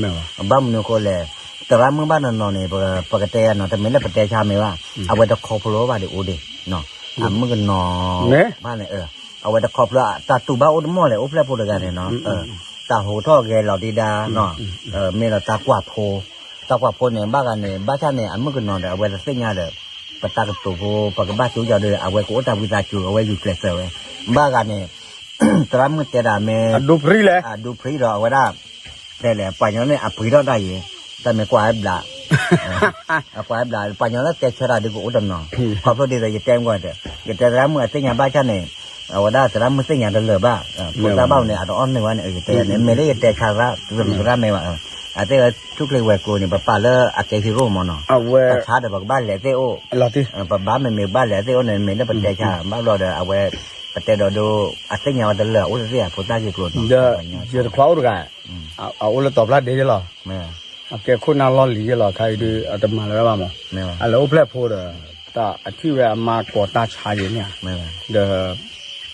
ဘၣ်မနုၤအဃိလဲၣ်, သရၣ်မုၣ်ဘၣ်နီၤနီၤန့ၣ် ပကတဲယၤနီၤ တမ့ၢ်လၢပတဲဆါမ့ၢ်ဘၣ်, အဝဲတခီဖျိဘၣ်ဒံးအိၣ်ဒံး, အမုၣ်ကနီၤ, ဘၣ်န့ၣ်, အဝဲတခီဖျိတၢ်တူၢ်ဘၣ်အိၣ်တမီၢ်လဲၣ် အိၣ်ဖျဲၣ်ဖိတဂၤန့ၣ်နီၤ, တၢ်ဟိးထီၣ်ဂဲၤလီၤဒံးဒါနီၤ, မ့ၢ်ဒီးတၢ်ကွၢ်ဖိ, တၢ်ကွၢ်ဖိန့ၣ် ဘၣ်ဂၤန့ၣ် ဘၣ်ဆၣ်န့ၣ် အမုၣ်ကနီၤဒီး အဝဲတသ့ၣ်ညါဒီး, ပတၢ်ကတိၤဖိ ပကဘၣ်ကၠိယီၤဒီး အဝဲကအိၣ်တၢ်ဝံသးစူၤ အဝဲယူၤကျဲးစၢးဝဲ, ဘၣ်ဂၤန့ၣ်, သရၣ်မုၣ်တဲဒၣ်မ့ၢ်, အဒူဖရံလဲၣ်, အဒူဖရံဒီးအဝဲဒၣ်, တဲလဲၣ် ပှၤကညီန့ၣ် အပှ့ၤထီၣ်တၢ်ယံၤ, တၢ်မ့ၢ်ကွၢ်ဝဲဘျး, အကွၢ်ဝဲဘျး ပှၤကညီလၢတဲဆၢတၢ်ဒုးကအိၣ်တနီၤ, ခီဖျိဒ်သိးယတဲမ့ၢ်, ယတဲသရၣ်မုၣ်အသ့ၣ်ညါဘၣ်ဆၣ်န့ၣ်, အဝဲဒၣ်သရၣ်မုၣ်သ့ၣ်ညါတလၢာ်ဘၣ်, ဖိသၣ်ဘၣ်န့ၣ် အတအီၣ်နုာ်ဘၣ်န့ၣ် ယတဲန့ၣ် မ့ၢ်လၢယတဲဆါသရၣ်, သရၣ်မ့ၢ်ဘၣ်, အသ့ၣ်ဝဲဆူၣ်ချ့ဝဲၤကျိၤန့ၣ် ပပာ်လၢအကဲ hero မ့ၢ်နီၤ, ပဆါဒီးပကဘၣ်လဲၤသ့ၣ်အိၣ်, ပဘၣ်မ့မ့ၢ်ဘၣ်လဲၤသ့ၣ်အိၣ်န့ၣ် မ့ၢ်လၢပတဲဆါ ဘၣ်ဘျီဒီး အဝဲ, ပတဲဒီးဒိ, အသ့ၣ်ညါဝဲတလၢာ် အအိၣ်တသ့ၣ်ဧါ ဖိသၣ်ဂ့ၢ်ကျိၤနီၤ, ယတခွါအိၣ်တဂၤ, အအိၣ်လၢတီၤဖျါဒ့ယလီၤ, အကဲခိၣ်နၢ်လီၢ်လံၤယလီၤ ခါအံၤဒုး အတမၤလၢၤဘၣ်မး, အလဲၤအိၣ်ဖျဲၣ်ဖိဒီး, တၢ်အထံၣ်ဝဲအမါကိးတၢ်ဆါယဲၢ်န့ၣ်ဧါ,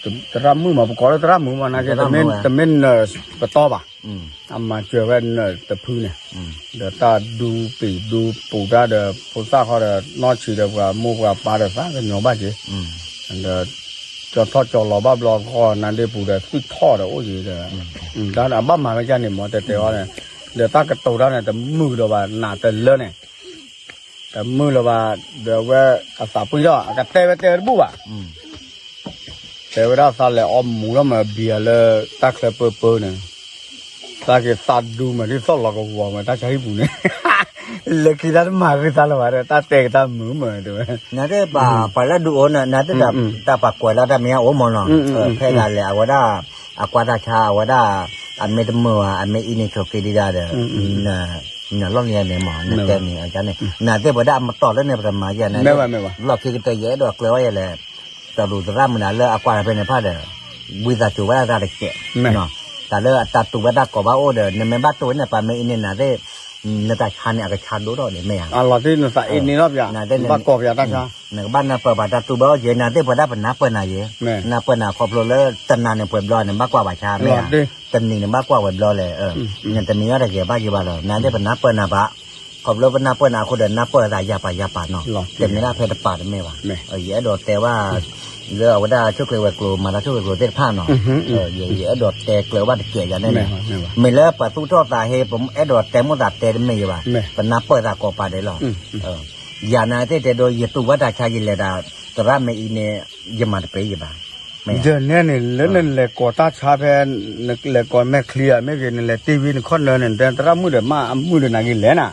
ဒီး, သရၣ်မုၣ်မး ပကိးလၢသရၣ်မုၣ်မး နာ်က့ တမ့ၢ်နၢၤ ပတီၢ်ဘၣ်, အမၤစၢၤဝဲနၢၤတဖုန့ၣ်, ဒီးတၢ်ဒူပံာ်ဒူပူၤတၢ်ဒီး ဖိသၣ်ခီဒီး နီၢ်ဆံးဒီးပှၤမိၢ်ပှၤပၢ်ဒီးသးကညီၤဘၣ်က့ၤ, ဒီး, ကၠီထီၣ်ကၠီလီၤဘၣ်ဘျီဃီ နါဒ့ပူၤဒီး သွံၣ်ထီၣ်ဒီးအိၣ်က့ၤဒီး, တၢ်အဘၣ်မၤဝဲဒ်န့ၣ်မး တဲတဲအီၤန့ၣ်, ဒီးတၢ်ကတိၤတၢ်န့ၣ် တမုာ်ဒီးဘၣ် နးတလၢန့ၣ် တမုာ်လၢၤဘၣ်, ဒီးအဝဲအသးပှံၢ်ထီၣ် အကတဲဝဲတဲဝဲတဘူၣ်ဘၣ်, တဲဝဲဒၣ်သးလဲၤအီမူၤထီၣ်မး ဘံယၤလၢတၢ်ချၢပၢပၢန့ၣ်, သးက့ၤသးဒူမး ဒ်သိးလီၤကဝီၤမး တၢ်ဆါဟံၣ်ပူၤန့ၣ် လၢခံတၢ်တမၤဂ့ၤသးလၢၤဘၣ်ဒီး တၢ်တဲကတၢ်မုာ်မးတဲဝဲ, နသ့ၣ်ပှၤလၢဒုးအိၣ်န့ၣ် နသ့ၣ် တၢ်ပာ်ကွဲးလၢတၢ်မ့ၢ်အအိၣ်မးနီၤ, ဖဲဒၣ်လဲၣ် အဝဲဒၣ် အကွၢ်တၢ်ဆါ အဝဲဒၣ် အမ့ၢ်တမုာ်ဘၣ် အမ့ၢ်အံၤန့ၣ် ဆိးက့ဒံးဒၣ်ဒီး နလီၢ်လံၤန့ၣ်မး နတဲန့ၣ် နသ့ၣ်ပဝဲဒၣ်အမတီၢ်လၢန့ၣ် ပတမၤယၤန့ၣ် လီၢ်ခံကတၢၢ်ယအဲၣ်ဒိးကျၢၤဝဲယဲလဲၣ် တရူးသရၣ်မုၣ်ဒၣ်လၢအကွၢ်တၢ်ဖဲန့ၣ်ဖးဒီး ဝံသးစူၤဝဲဒၣ်တကဲး, တၢ်လၢအတၢ်တူၢ်ဘၣ်တၢ်ကီဘၣ်အိၣ်ဒီး နမ့ၢ်ဘၣ်တူၢ်ဝဲန့ၣ် ပှၤမ့ၢ်အံၤန့ၣ် နသ့ၣ် နတၢ်ဆါန့ၣ် အကဆါဒိၣ်ထီၣ်ဒ်မ့ၢ်ဧါ, အလီၤတံၢ်နသးအံၤန့ၣ်လီၤပျၢ် နဘၣ်ကိးပျၢ်တၢ်ဆါ, နကဘၣ်နၢ်ပၢၢ်ပှၤတၢ်တူၢ်ဘၣ်အိၣ်က့ၤ နသ့ၣ်ပဝဲဒၣ်ပနၢ်ပၢၢ်နၤယဲ, နၢ်ပၢၢ်နၤခီဖျိလၢတနၤန့ၣ်ပှဲၤဘျီ နဘၣ်ကွၢ်ဘၣ်ဆါမ့ၢ်ဧါ, တနံၤနဘၣ်ကွၢ်ဝဲဘျီလဲၣ်, နတမံၤအီၣ်တဂ့ၤဘၣ်ယဲဘၣ်လီၤ နသ့ၣ်ပနၢ်ပၢၢ်နၤဘၣ်, ခီဖျိပနၢ်ပၢၢ်နၤအဃိဒီး နၢ်ပၢၢ်သးယၤပာ်ယၤပာ်နီၤ, တမ့ၢ်ဒၣ်ဖဲတပၤတမ့ၢ်ဘၣ်, ယအဲၣ်ဒိးတဲဘၣ် လၢအဝဲဒၣ်ဆိၣ်ချ့ဝဲၤကျိၤ မၤတၢ်ဆိၣ်ချ့ကျိၤသ့ၣ်တဖၣ်နီၤ, ယအဲၣ်ဒိးတဲကျၢၤဘၣ်တကဲးယၤန့ၣ်န့ၣ်, မ့ၢ်လၢပှၤသူၣ်ထီၣ်သးဟ့ ပအဲၣ်ဒိးတဲမိၣ်သးတဲတမ့ၢ်ယဲဘၣ်, ပနၢ်ပၢၢ်သးကိးပၤဒဲးလီၤ, ယၤနၤသ့ၣ်တဲဒိ ယတူၢ်ဘၣ်တၢ်ဆါယလဲၤတၢ် သရၣ်မ့ၢ်အံၤန့ၣ် ယမၤတပ့ၤယဲဘၣ်, ယနဲန့ၣ် လၢနလဲၤကိးတၢ်ဆါဖဲ နလဲၤကိးမဲာ်ချံဧါ မ့ၢ်ဂ့ၤ နလဲၤတ့ၢ်ဝံနခီၣ်နၢန့ၣ် နတဲသရၣ်မုၣ်ဒီးမ့ၢ်အမုၣ်ဒီးနၤဂ့ၤလဲၣ်နၤ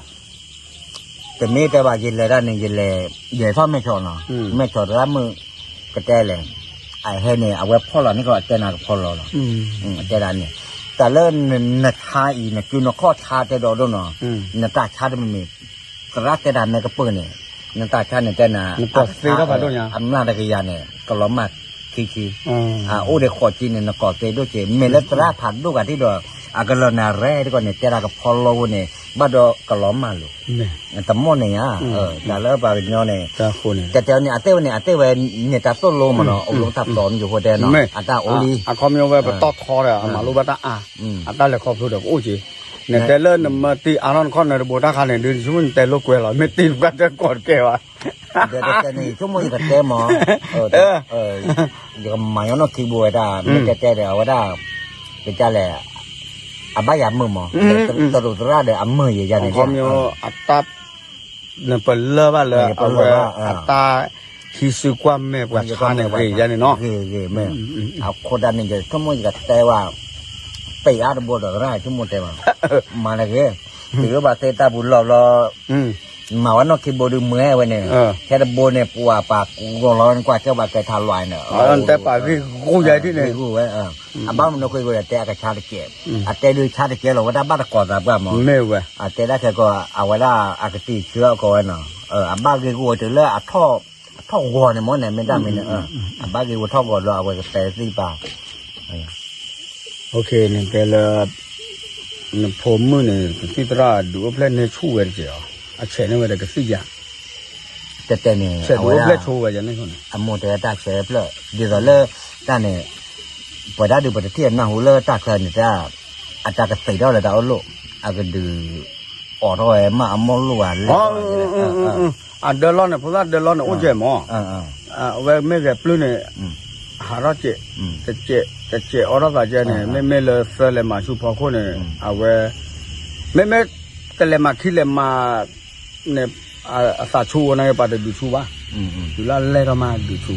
တမ့ၢ်တဲဘၣ် ယလဲၤဒၣ်န့ၣ် ယလဲၤ ယလဲၤထီၣ်မဲၢ်ဆီးနီၤ, မဲၢ်ဆီးသရၣ်မုၣ် ကတဲလဲၣ်, အဟဲန့ၣ် အဝဲဖီၣ်လီၤန့ၣ်ကီး အတဲနၤကဖီလီၤလီၤ, တဲဒၣ်န့ၣ်, တၢ်လၢနဆါအံၤ နစုနခီၣ်ဆါတဲဒီးဒိၣ်နီၤ, နတၢ်ဆါတမံၤမံၤ, သရၣ်တဲတၢ်မ့ၢ်ကပၢၢ်န့ၣ်, နတၢ်ဆါန့ၣ်တဲနၤ, အမျၢ်တကယၤန့ၣ် ကလီၤမၢ်ခံဆံ, အအိၣ်ဒီးဃိးဆံန့ၣ် နကိးသ့ဒိၣ်က့ၤ, မ့ၢ်လၢသရၣ်ဖးဒိၣ်ဂၤထံၣ်ဒီး အကလီၤနၤရဲတကီးန့ၣ် တဲဒၣ်ကဖီလီၤဝဲန့ၣ် ဘၣ်ဒီးကလီၤမၢ်လိာ် တမီၢ်န့ၣ်ဧါ, တၢ်လၢပှၤကညီန့ၣ်, တဲတဲန့ၣ် အသ့ၣ်ဝဲန့ၣ် အသ့ၣ်ဝဲန့ၣ်တၢ်သိၣ်လိမးနီၤ, အိၣ်လၢတၢ်တီမုၢ်ယိၤဖိတဲနီၤ, အတၢ်အိၣ်လံ, အခီပညီဝဲပတီၢ်ထီဒီး အမၤလိဘၣ်တၢ်အါ, အတၢ်လဲၤခီဖျိဒီးပအိၣ်က့ၤ, နတဲလၢနမၢတ့ၢ်အါထီၣ်နခီၣ်နၢတဘိတၢ်ခါန့ၣ် ဒုးဆိကမိၣ်နတဲလိာ်ကွဲလီၤ, မ့ၢ်တ့ၢ်နဘၣ်တၢ်ကိးတကဲဘၣ် ဒီးတတဲန့ၣ် ယဆိကမိၣ်ယကတဲမး, ယကမၤညီနီၢ်ခံဘိဝဲဒၣ် မ့ၢ်တဲတဲဒီး အဝဲဒၣ် ကလဲၣ်, အဘၣ်ယၤမုာ်မး, တရူးသရၣ်ဒီးအမုာ်ယဲယၤန့ၣ်, အတၢ် နပလၢၢ်ဘၣ်လၢအဝဲ အတၢ်ဟံးစုကွၢ်မဲာ်ပှၤဆါန့ၣ်ဂ့ၤယၤန့ၣ်နီၤ, ဂ့ၤဂ့ၤမ့ၢ်, အခိၣ်တၢ်န့ၣ် ယဆိကမိၣ်ယကတဲဝဲ, ပ့ၤအါတဘိဒီးသရၣ်ဆိကမိၣ်တဲဘၣ်, မၤတဂ့ၤ, တုၤလၢပှၤသ့တၢ်ပူၤလီၤဘျီ မၤဝဲနီၢ်ခံဘိဒုးမွဲဝဲန့ၣ်, ထဲတဘိန့ၣ် ပှၤပာ်ကူဂီၤလီၤန့ၣ် ကွၢ်ကၢဘၣ်ကဲထါလွဲန့ၣ်, တဲပာ်ဂ့ၢ်ဂီၢ်ယၤဒ်န့ၣ်, ဂ့ၢ်ဂီၢ်ဝဲ, အဘၣ်မနုၤဃိဝဲဒီးတဲအကဆါတကဲး, အတဲဒုးဆါတကဲးလီၤ ဝဲတၢ်ဘၣ်တကိးသးပှၢ်မး, အတဲဒၣ်ခဲကီး အဝဲဒၣ်အကတံၢ်ဆၢအကီးဝဲနီၤ, အဘၣ်ဂ့ၢ်ဂီၢ်ဝဲတုၤလၢအထီၣ်ဂီၤန့ၣ်မးန့ၣ် မ့ၢ်တၢ်မံၤန့ၣ်, အဘၣ်ဂ့ၢ်ဂီၢ်ထီၣ်ဂီၤလီၤ အဝဲကတဲသ့ၣ်ပာ် နတဲလၢ နဖိမုၣ်န့ၣ် ကသံၣ်သရၣ်ဒုးအိၣ်ဖျဲၣ်န့ၢ်ဆူၣ်ဝဲတကဲးအီၤ, အဆဲးန့ၢ်ဝဲဒီးကသံၣ်ယၤ, တဲတဲန့ၣ် ဆဲးဒုးအိၣ်ဖျဲၣ်ဆိဝဲယၤန့ၣ်, အမိၢ်တဲဝဲတၢ်ဆဲးဖျၢၣ် ဒ်သိးလၢ တၢ်န့ၣ် ပဝဲဒၣ်ဒုးပတထံၣ်အနၢ်ဟူလၢတၢ်ချၢန့ၣ် တၢ် အတၢ်ကသံးထီၣ်လၢတၢ်အိၣ်လိၣ် အကဒုး အိးထီၣ်ဝဲမးအမိၢ်လိၣ်ဘၣ်လဲၣ် အဒၢလီၢ်န့ၣ် ဖိသၣ်ဒၢလီၢ်န့ၣ် အိၣ်ကဲမး, အဝဲမ့ၢ်ဂဲၤပျုၢ်န့ၣ် ဟးထီၣ်ကဲး, တကဲးအိးထီၣ်သးကဲန့ၣ် မ့မ့ၢ်လၢသၢလဲၤမၤဆူဖီခိၣ်န့ၣ် အဝဲ မ့မ့ၢ်တလဲၤမၤခံလဲၤမၤန့ၣ် အသးဆူဝဲန့ၣ် ပှၤတဒုးဆူဘၣ်, တုၤလၢအလဲၢ်ထီၣ်မးဒုးဆူ,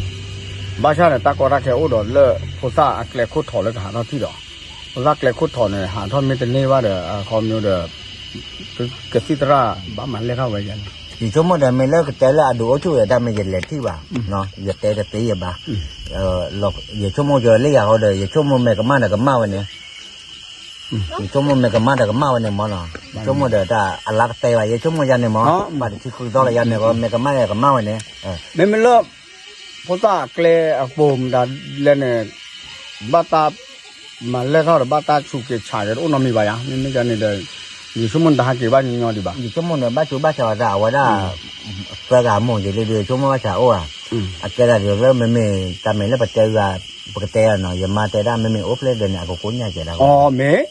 ဘၣ်ဆၣ်န့ၣ် တၢ်ကီတၢ်ခဲအိၣ်ဒီးလၢ ဖိသၣ်အကျဲခိၣ်ထိးလၢကဟးထီၣ်ထံၣ်ဒီး ဖိသၣ်ကျဲခိၣ်ထိးန့ၣ် ဟးထီၣ်မ့ၢ်တန့ၢ်ဘၣ်ဒီး အခီပညီဒီး ကသံၣ်သရၣ်ဘၣ်မၤလဲၢ်ထီၣ်ဝဲယၤန့ၣ်, ယဆိကမိၣ်ဒီးမ့ၢ်လၢကတဲလၢအဒုးအိၣ်ဆူၣ်ဒီးတၢ်မ့ၢ်ယလဲၤထံၣ်ဘၣ်, ယတဲတသ့ယဘၣ်, ယဆိကမိၣ်ယလၢယၤဃီဒီး ယဆိကမိၣ်မ့ၢ်ကမၣ်ဒီးကမၣ်ဝဲန့ၣ် ယဆိကမိၣ်မ့ၢ်ကမၣ်ဒီးကမၣ်ဝဲန့ၣ်မးနီၤ, ယဆိကမိၣ်ဒီးတၢ်အလါကတဲဘၣ် ယဆိကမိၣ်ယၤန့ၣ်မး, ဘၣ်တဆံဃုသီလၢယၤန့ၣ် မ့ၢ်ကမၣ်ဒီးကမၣ်ဝဲန့ၣ်, မ့မ့ၢ်လၢ ဖိသၣ်အကျဲအပိာ်မတၤလဲၣ်န့ၣ် ဘၣ်တၢ်မၤလဲၢ်ထီၣ်ဒီး ဘၣ်တၢ်ဆူးက့ၤဆးက့ၤတအိၣ်နီတမံၤဘၣ်ယၤ, မ့မ့ၢ်ယၤန့ၣ်ဒီး ယဆိကမိၣ်နတဟးက့ၤဘၣ်ညီညီဒံးဘၣ်, ယဆိကမိၣ်န့ၣ် ဘၣ်ဆူးဘၣ်ဆးအသးအဝဲဒၣ် သၢဂၤမိၢ်ယၤလံဒီး ဆိကမိၣ်ဘၣ်ဆးအိၣ်ဧါ, အကဲဒၣ်ဒ်သိးလၢမ့မ့ၢ်တၢ်မ့ၢ်လၢပတဲဂၤ ပကတဲဂၤနီၤ ယမါတဲဒၣ်မ့မ့ၢ်အိၣ်ဖျဲၣ်ဒီးန့ၣ် အကကိးညါကဲဒၣ်, မ့ၢ်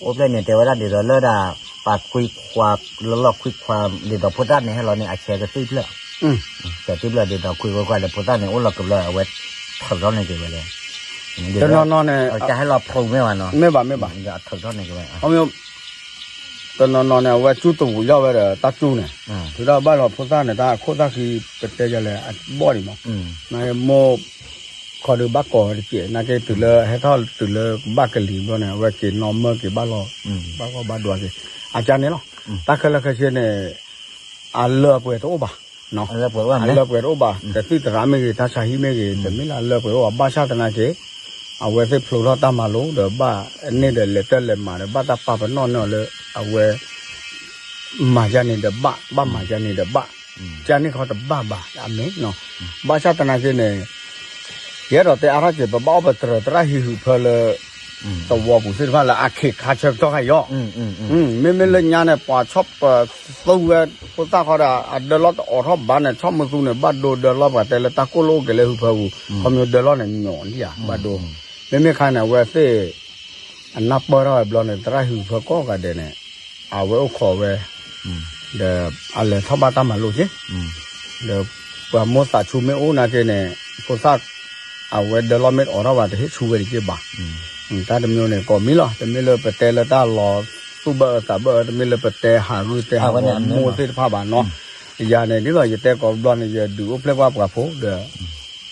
အိၣ်ဖျဲၣ်န့ၣ် တဲဝဲဒၣ်ဒ်သိးလၢဒၣ် ပှၤခွံခွါ လၢလီၢ်ခွံခွါ ဒ်သိးဖိသၣ်န့ၣ်ဟဲလီၤန့ၣ် အဆဲးကသံၣ်ဖျၢၣ်, ဆဲးကသံၣ်ဖျၢၣ်ဒ်သိးခွံခွါဒီးဖိသၣ်န့ၣ် အိၣ်လီၤကဘျီ အဝဲထုးထီၣ်န့ၢ်က့ၤဝဲလဲၣ်, တနီၤနီၤန့ၣ် တၢ်ဟဲလီၤဖျိးမ့ၢ်ဘၣ်နီၤ, မ့ၢ်ဘၣ်မ့ၢ်ဘၣ်, ထုးထီၣ်န့ၢ်က့ၤဝဲ, တနီၤနီၤန့ၣ် အဝဲကၠူတဝူးယီၣ်ဝဲဒီးတၢ်ကၠူန့ၣ်, ထုးထီၣ်ဘၣ်လီၤဖိသၣ်န့ၣ် တၢ်အခိၣ်သၣ်ဃံ ကတဲယၤလဲၣ် အဘီၣ်န့ၣ်မး, မိၢ် ခီဒုးဘၣ်ကိးဝဲတကဲး နာ်က့တုၤလၢဟဲထီၣ်တုၤလၢကဘၣ်ကလံၤဘျီန့ၣ် အဝဲက့ၤနီၣ်မၢက့ၤဘၣ်လီၤ ဘၣ်ဂီၢ်ဘၣ်ဒွးက့ၤ အကါန့ၣ်လီၤ. တၢ်ခဲလၢာ်ခဲဆ့န့ၣ် အလၢပှဲၤတအိၣ်ဘၣ်, အလၢပှဲၤတအိၣ်ဘၣ်, တသံၣ်သရၣ်မ့ၢ်ဂ့ၤ တၢ်ဆါဟံၣ်မ့ၢ်ဂ့ၤ တမ့ၢ်လၢအလၢပှဲၤအိၣ်ဘၣ် ဘၣ်ဆၣ်သနာ်က့ အဝဲသ့ၣ်ဖျိးထီၣ်တၢ်မၤလိဒီး ဘၣ်န့ၢ်ဒီးလဲၤတၢ်လဲၤမၤဒီး ဘၣ်တၢ်ပာ်ပနီၣ်န့ၢ်အီၤလၢ အဝဲ မၤယါန့ၣ်ဒီးဘၣ်, ဘၣ်မၤယါန့ၣ်ဒီးဘၣ်, ကန့ၣ်ခီတဘၣ်ဘၣ် အမ့ၢ်နီၤ, ဘၣ်ဆၣ်သနာ်က့န့ၣ် ယအဲၣ်ဒိးတဲအါထီၣ်က့ၤ ပဘၣ်အီၣ်ပတြၢၤသရၣ်ဟံၣ်ဟုၣ်ဖၢလၢ သဝီပူၤသ့ၣ်တဖၣ်လၢအခ့ခါဆၢကတီၢ်ခါအံၤ, မ့မ့ၢ်လၢညါန့ၣ် ပှၤဆီၣ်ပသူဝဲဖိသၣ်ဃီဒီး အဒၢလီၢ်တအိးထီၣ်ဘၣ်န့ၣ် ဆီၣ်မသူန့ၣ် ဘၣ်ဒိဒၢလီၢ် ပှၤတဲလၢတၢ်ကိၢ်လိၣ်အိၣ်က့ၤလၢဟံၣ်ဖၢပူၤ ခီမ့ၢ်ဒၢလီၢ်န့ၣ် ညီနံၣ်ဧါ ဘၣ်ဒိ, မ့မ့ၢ်ခါန့ၣ် အဝဲသ့ၣ် အနၢ်ပၢၢ်ထီၣ်ဝဲဘျီန့ၣ် သရၣ်ဟံၣ်ဖၢကိးဂၤဒဲးန့ၣ် အဝဲအိၣ်ခိးဝဲ ဒီးအလဲၤထီၣ်ဘၣ်တၢ်မၤလိက့ၤ, ဒီးပှၤမိၢ်သးဆူမ့ၢ်အိၣ်နာ်က့န့ၣ် ဖိသၣ် အဝဲဒၢလီၢ်မ့ၢ်တအိးထီၣ်ဘၣ် တဟ့ၣ်ဆူဝဲတက့ၢ်ဘၣ်, တၢ်တမျိုးန့ၣ် ကိးမံၤလီၤ, တမ့ၢ်လၢပတဲလၢတၢ်လီၤသူၣ်ဘၣ်အၢသးဘၣ်အၢ တမ့ၢ်လၢပတဲဟးဂုၢ်တဲဟးဂီၤမိၢ်သ့ၣ်တဖၣ်ဘၣ်နီၤ, ယၤန့ၣ် ဒ်သိးယတဲကိးဘျီန့ၣ် ယဒုးအိၣ်ဖျဲၣ်ကွၢ်ပှၤဖိဒီး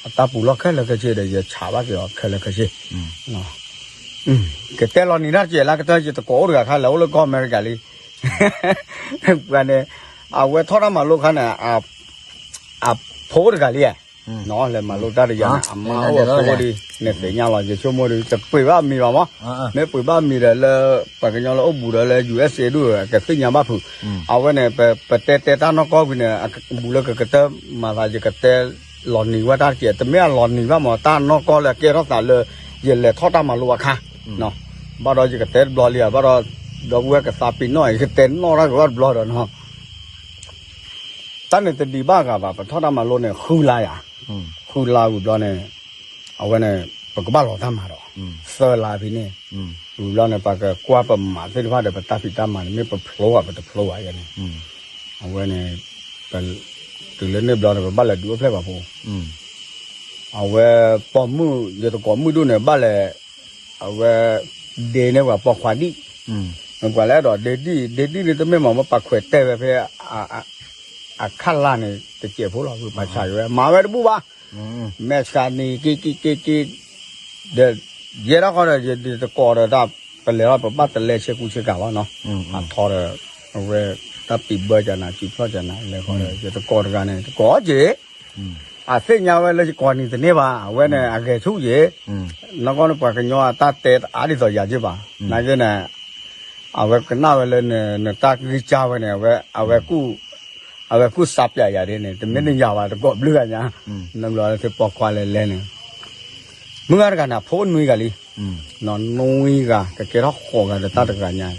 အတၢ်ပူၤလီၢ်ခဲလၢာ်ခဲဆ့ဒီး ယဆးဘၣ်က့ၤအီၤခဲလၢာ်ခဲဆ့ ကတဲလီၤနံၤတၢ်တကဲးလၢကတၢၢ် ယတကိးအိၣ်တဂၤခါ လဲၤအိၣ်လၢကီၢ်အမဲရကၤလံ, ပှၤန့ၣ် အဝဲထီၣ်တၢ်မၤလိခါန့ၣ် အဖိတဂၤလံဧါ, လဲၤမၤလိတၢ်တယၤန့ၣ် အမါအိၣ်အဖိအိၣ်ဒံး နသ့ၣ်ညါလီၤ ယဆိကမိၣ်ဒီး တပှ့ၤဘၣ်အမံၤဘၣ်မး, မ့ၢ်ပှ့ၤဘၣ်အမံၤဒီးလၢ ပှၤကညီလၢအိၣ်ဘူးဒီးလၢ ယူၢ်အ့းစ့း ဒူၣ် ကသ့ၣ်ညါဘၣ်ဖုး, အဝဲန့ၣ် ပတဲတဲတၢ်နီၢ်ကီၢ်ဝံၤန့ၣ် ဘူးလၢကကတၢၢ်မၤသး ယကတဲလီၤနံၤဝဲတၢ်တကဲး တမ့ၢ်အလီၤနံၤဘၣ်မး တၢ်နီၢ်ကီၢ်လၢအကဲထီၣ်သးလၢ ယလဲၤထီၣ်တၢ်မၤလိအခါ ဘၣ်ဒီးယကတဲတဘျီလံဧါ ဘၣ်ဒီး ဒီပုၢ်ဝဲၢ်ကသးပ့ၤနီၣ် ယကတဲနီၣ်တၢ်ကဘၣ်တဘျီဒီးနီၤ, တၢ်န့ၣ်တဒံးဘၣ်ဂၤဘၣ် ပထီၣ်တၢ်မၤလိန့ၣ် ဃုလါယၤ, ဃုလါဝံၤဘျီန့ၣ် အဝဲန့ၣ် ပကဘၣ်လီၤတၢ်မၤဒီး သၢလါဖဲန့ၣ်, ဝံၤဘျီန့ၣ် ပကကွၢ်ပမၤသ့ၣ်တဖၣ်ဒီး ပတၢ်ဖံးတၢ်မၤန့ၣ် မ့ၢ်ပဖျိဘၣ်ပတဖျိဘၣ်ယဲန့ၣ်, အဝဲန့ၣ် တုၤလၢန့ၣ်ဘျီန့ၣ် ပဘၣ်လဲၤဒုးအိၣ်ဖျဲၣ်ပှၤဖိ အဝဲပိာ်မုၣ် ယတကိးမုၣ်ဒိၣ်န့ၣ် ဘၣ်လဲၤ အဝဲ ဒ့န့ၢ်ပှၤပိာ်ခွါဒံၣ်, ပှၤလၢအဲၣ်ဒိးဒ့ဒံၣ် ဒ့ဒံၣ်န့ၣ် တမ့ၢ်မ့ၢ်မ့ၢ်ပှၤခွဲးတဲာ်ဝဲဖဲ အခၣ်လၢ်န့ၣ် တစဲးဖိလီၤ ဝံၤပှၤဆးက့ၤဝဲ မၤဝဲတဘူၣ်ဘၣ်, မဲာ်ဆှးနံၤက့က့က့က့ ဒီး ယဲဒၣ်ဃီဒီး ယတကိးဒီးတၢ် ပလဲၤလီၤ ပဘၣ်တလဲဆ့ကူဆ့ကၤလီၤနီၤ, အထီဒီး အဝဲ တၢ်ပံးဘၢကနၤ စုဖျီၣ်ကနၤ လဲၤဃီဒီး ယတကိးတဂၤန့ၣ် တကိးက့ၤ အသ့ၣ်ညါဝဲလၢယကိးနံၤတန့ၢ်ဘၣ် အဝဲန့ၣ် အဂဲၤဆူၣ်ယ့ၤ, နီၢ်ကီၢ်န့ၣ် ပှၤကညီအတၢ်တဲတအါဒ်သိးယၤက့ၤဘၣ်, နာ်က့န့ၣ် အဝဲကနၣ်ဝဲလၢ နတၢ်ဂံၢ်စၢ်ဝဲန့ၣ် အဝဲ အဝဲကူၣ်စးပျးယၤဒ်န့ၣ် တမ့ၢ်နယၤဘၣ် တကိးဘျုးဂၤညါ, နဘျီလၢသ့ၣ်ပိာ်ခွါလဲၤလဲၣ်န့ၣ် မုၢ်ဂၤတဂၤန့ၣ် အဖိနွံဂၤလံ, နွံဂၤ ကကဲထီၣ်ဃိးဂၤဒီးတၢ်တဂၤညါ,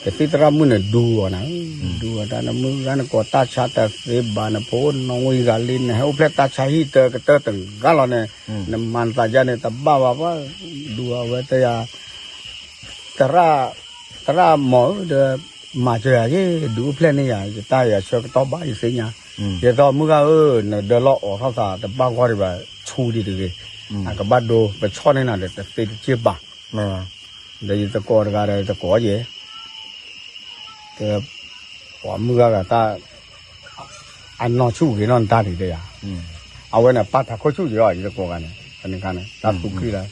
ကသံၣ်သရၣ်မုၣ်န့ၣ် ဒူအီၤနၤ, ဒူအီၤတၢ်န့ၣ် မုၢ်ဂၤနကိးတၢ်ဆါတသ့ဘၣ် နဖိနွံဂၤလံ နဟဲအိၣ်ဖျဲၣ်တၢ်ဆါဟံၣ်တကတၢၢ်တဂၤလီၤန့ၣ်, နမၤနသးယါန့ၣ် တဘၣ်ဘၣ်ဘၣ်, ဒူအီၤဝဲတဲယၤ သရၣ်, သရၣ်မီၤဧၢ ဒီး မၤစၢၤယၤယ့ၢ် ဒုးအိၣ်ဖျဲၣ်န့ၢ်ယၤ ယတၢ်ယၤဆၢကတီၢ်ဘၣ်ယသ့ၣ်ညါ, ယသီမုၢ်ဂၤဧၢ နဒၢလီၢ်အိးထီၣ်သးတဘၣ်ဂီၢ်ဒံးဘၣ် ဆူဒံးတဂ့ၤ, အကဘၣ်ဒိ ပဆီၣ်န့ၢ်နၤဒီးတသ့တက့ၢ်ဘၣ်, ဒီးယတကိးတဂၤဒီးတကိးယဲၢ် တဲ ပှၤမုၢ်ဂၤဂၤတၢ် အနီၢ်ဆူၣ်ဂ့ၤနီၢ်တၢ်ဒံးတဲယၤ, အဝဲန့ၣ် ပာ်ထးခိၣ်ဆူၣ်ယံၤလီၤ ယတကိးဂၤန့ၣ် ဖဲန့ၣ်ခါန့ၣ် တၢ်သူၣ်ခုလၢ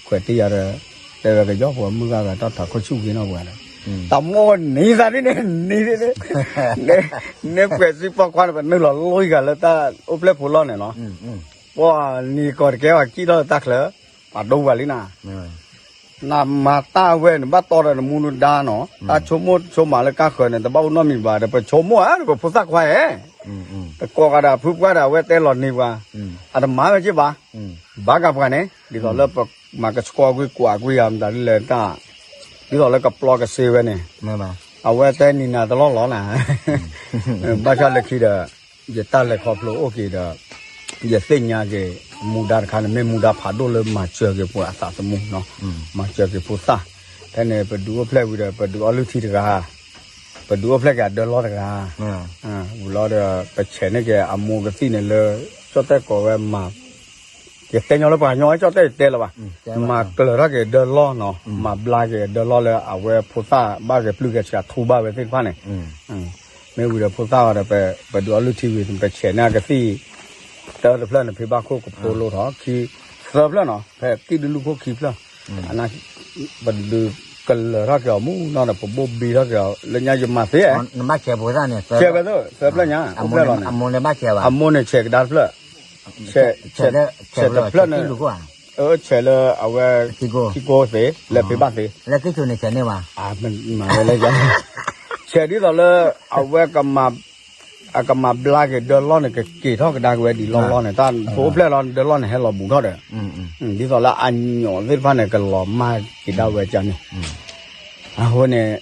ခွဲးတံၢ်ယၤဒီး တဲဝဲကယီပှၤမုၢ်ဂၤဂၤတၢ်ထးခိၣ်ဆူၣ်ဂ့ၤနီၢ်ပှၤန့ၣ်, တၢ်မိၢ်နံၤသးဒ်န့ၣ် နံၤဒ်န့ၣ်, န့ၣ်ပှဲၤသံပိာ်ခွါန့ၣ် ပနုာ်လီၤလီၤဂၤလၢတၢ်အိၣ်ဖျဲၣ်ဖိလီၢ်န့ၣ်လီၤ, ပှၤနံၤကီၢ်တကဲဝဲကံၣ်ထီၣ်လၢတၢ်ချၢ ပှၤဒိပှၤလံနၤ နမၤတၢ်ဝဲန့ၣ် ဘၣ်တီဒီးနမူနဒါနီၤ, တၢ်ဆိကမိၣ်ဆိကမးလၢကါဃၢၤန့ၣ် တဘၣ်အိၣ်နီတမံၤဘၣ်ဒီး ပဆိကမိၣ်ဧါ ပဖိသၣ်ခွါဧဲ, တကိးဂၤဒီးဖုပှၢ်ဒီး အဝဲတဲလီၤနံၤပှၤ, အတမၤဝဲက့ၢ်ဘၣ်, ဘၣ်ကပှၤန့ၣ် ဒ်သိးလၢပမၤကဆှီကွံာ်ကွၢ်ကွံာ်ဧါ မတၤဒ်လဲၣ်တၢ်, ဒ်သိးလၢကပျီကစ့ဝဲန့ၣ်, အဝဲတဲနံၤနၤတလီၢ်လီၤနၤ, ဘၣ်ဆၣ်လၢခံဒီး ယတၢ်လဲၤခီဖျိအိၣ်က့ၤဒီး ယသ့ၣ်ညါက့ၤ မူဒါတခါန့ၣ် မ့ၢ်မူဒါဖးဒိၣ်လၢမၤစၢၤက့ၤပှၤအသးသမူနီၤ, မၤစၢၤက့ၤဖိသၣ်, ဖဲန့ၣ် ပဒုးအိၣ်ဖျဲၣ်ဝံၤဒီး ပဒုးအီလုၢ်ထံတဂၤ, ပဒုးအိၣ်ဖျဲၣ်က့ၤအဒၢလီၢ်တဂၤ, ဝံၤလီၤဒီး ပဆဲးန့ၢ်က့ၤအမိၢ်ကသံၣ်န့ၣ်လၢ ကၠီၣ်တဲၣ်ကိးဝဲမၤ ယတဲညီလၢပှၤကညီ ကၠီၣ်တဲၣ်ယတဲလၢၤဘၣ်, မၤကျၢၤထီၣ်က့ၤဒၢလီၢ်နီၤ, မၤဘျါက့ၤဒၢလီၢ်လၢအဝဲဖိသၣ်ဘၣ်ဂဲၤပျုၢ်ဂဲၤဆှးထူဘၣ်ဝဲသ့ၣ်တဖၣ်န့ၣ်, မ့ၢ်ဝံၤဒီးဖိသၣ်ဒီး ပဒုးအီလုၢ်ထံဝံၤ ပဆဲးန့ၢ်ကသံၣ်, တၢတဖျၢၣ်န့ၣ် ဖံဘၣ်ခိၣ်ကဖိလိထီၣ်ခံ သၢဖျၢၣ်နီၤ ဖဲကံၣ်ဒုလူၢ်ခိၣ်ခံဖျၢၣ်, အနၢ် ပဒုးကလၢၤထီၣ်က့ၤအီၤမူနီၤဒီး ပဘိၣ်ဘံထီၣ်က့ၤအီၤ လၢညါယမၤသ့, ဆဲးဝဲသၢဖျၢၣ်ညါ အိၣ်ဖျၢၣ်လီၤန့ၣ်, အမိၢ်န့ၣ်ဆဲးကဒါတဖျၢၣ်, ဆဲးတဖျၢၣ်န့ၣ် ဆဲးလၢအဝဲ ထံကိသ့ လၢဖံဘၣ်သ့, မၤဝဲလၢ ဆဲးဒ်သိးလၢ အဝဲ အကမၤဘျါက့ၤဒၢလီၢ်န့ၣ် ကက့ၤထီၣ်ကဒါက့ၤဝဲဒ်လီၢ်လီၢ်န့ၣ် တၢ်ဖိအိၣ်ဖျဲၣ်လီၤ ဒၢလီၢ်န့ၣ် ဟဲလီၤဘူးထီၣ်ဒီး ဒ်သိးလၢအညီၣ်သ့ၣ်တဖၣ်န့ၣ် ကလီၤမၢ်က့ၤဒၣ်ဝဲကန့ၣ်, အဃိန့ၣ်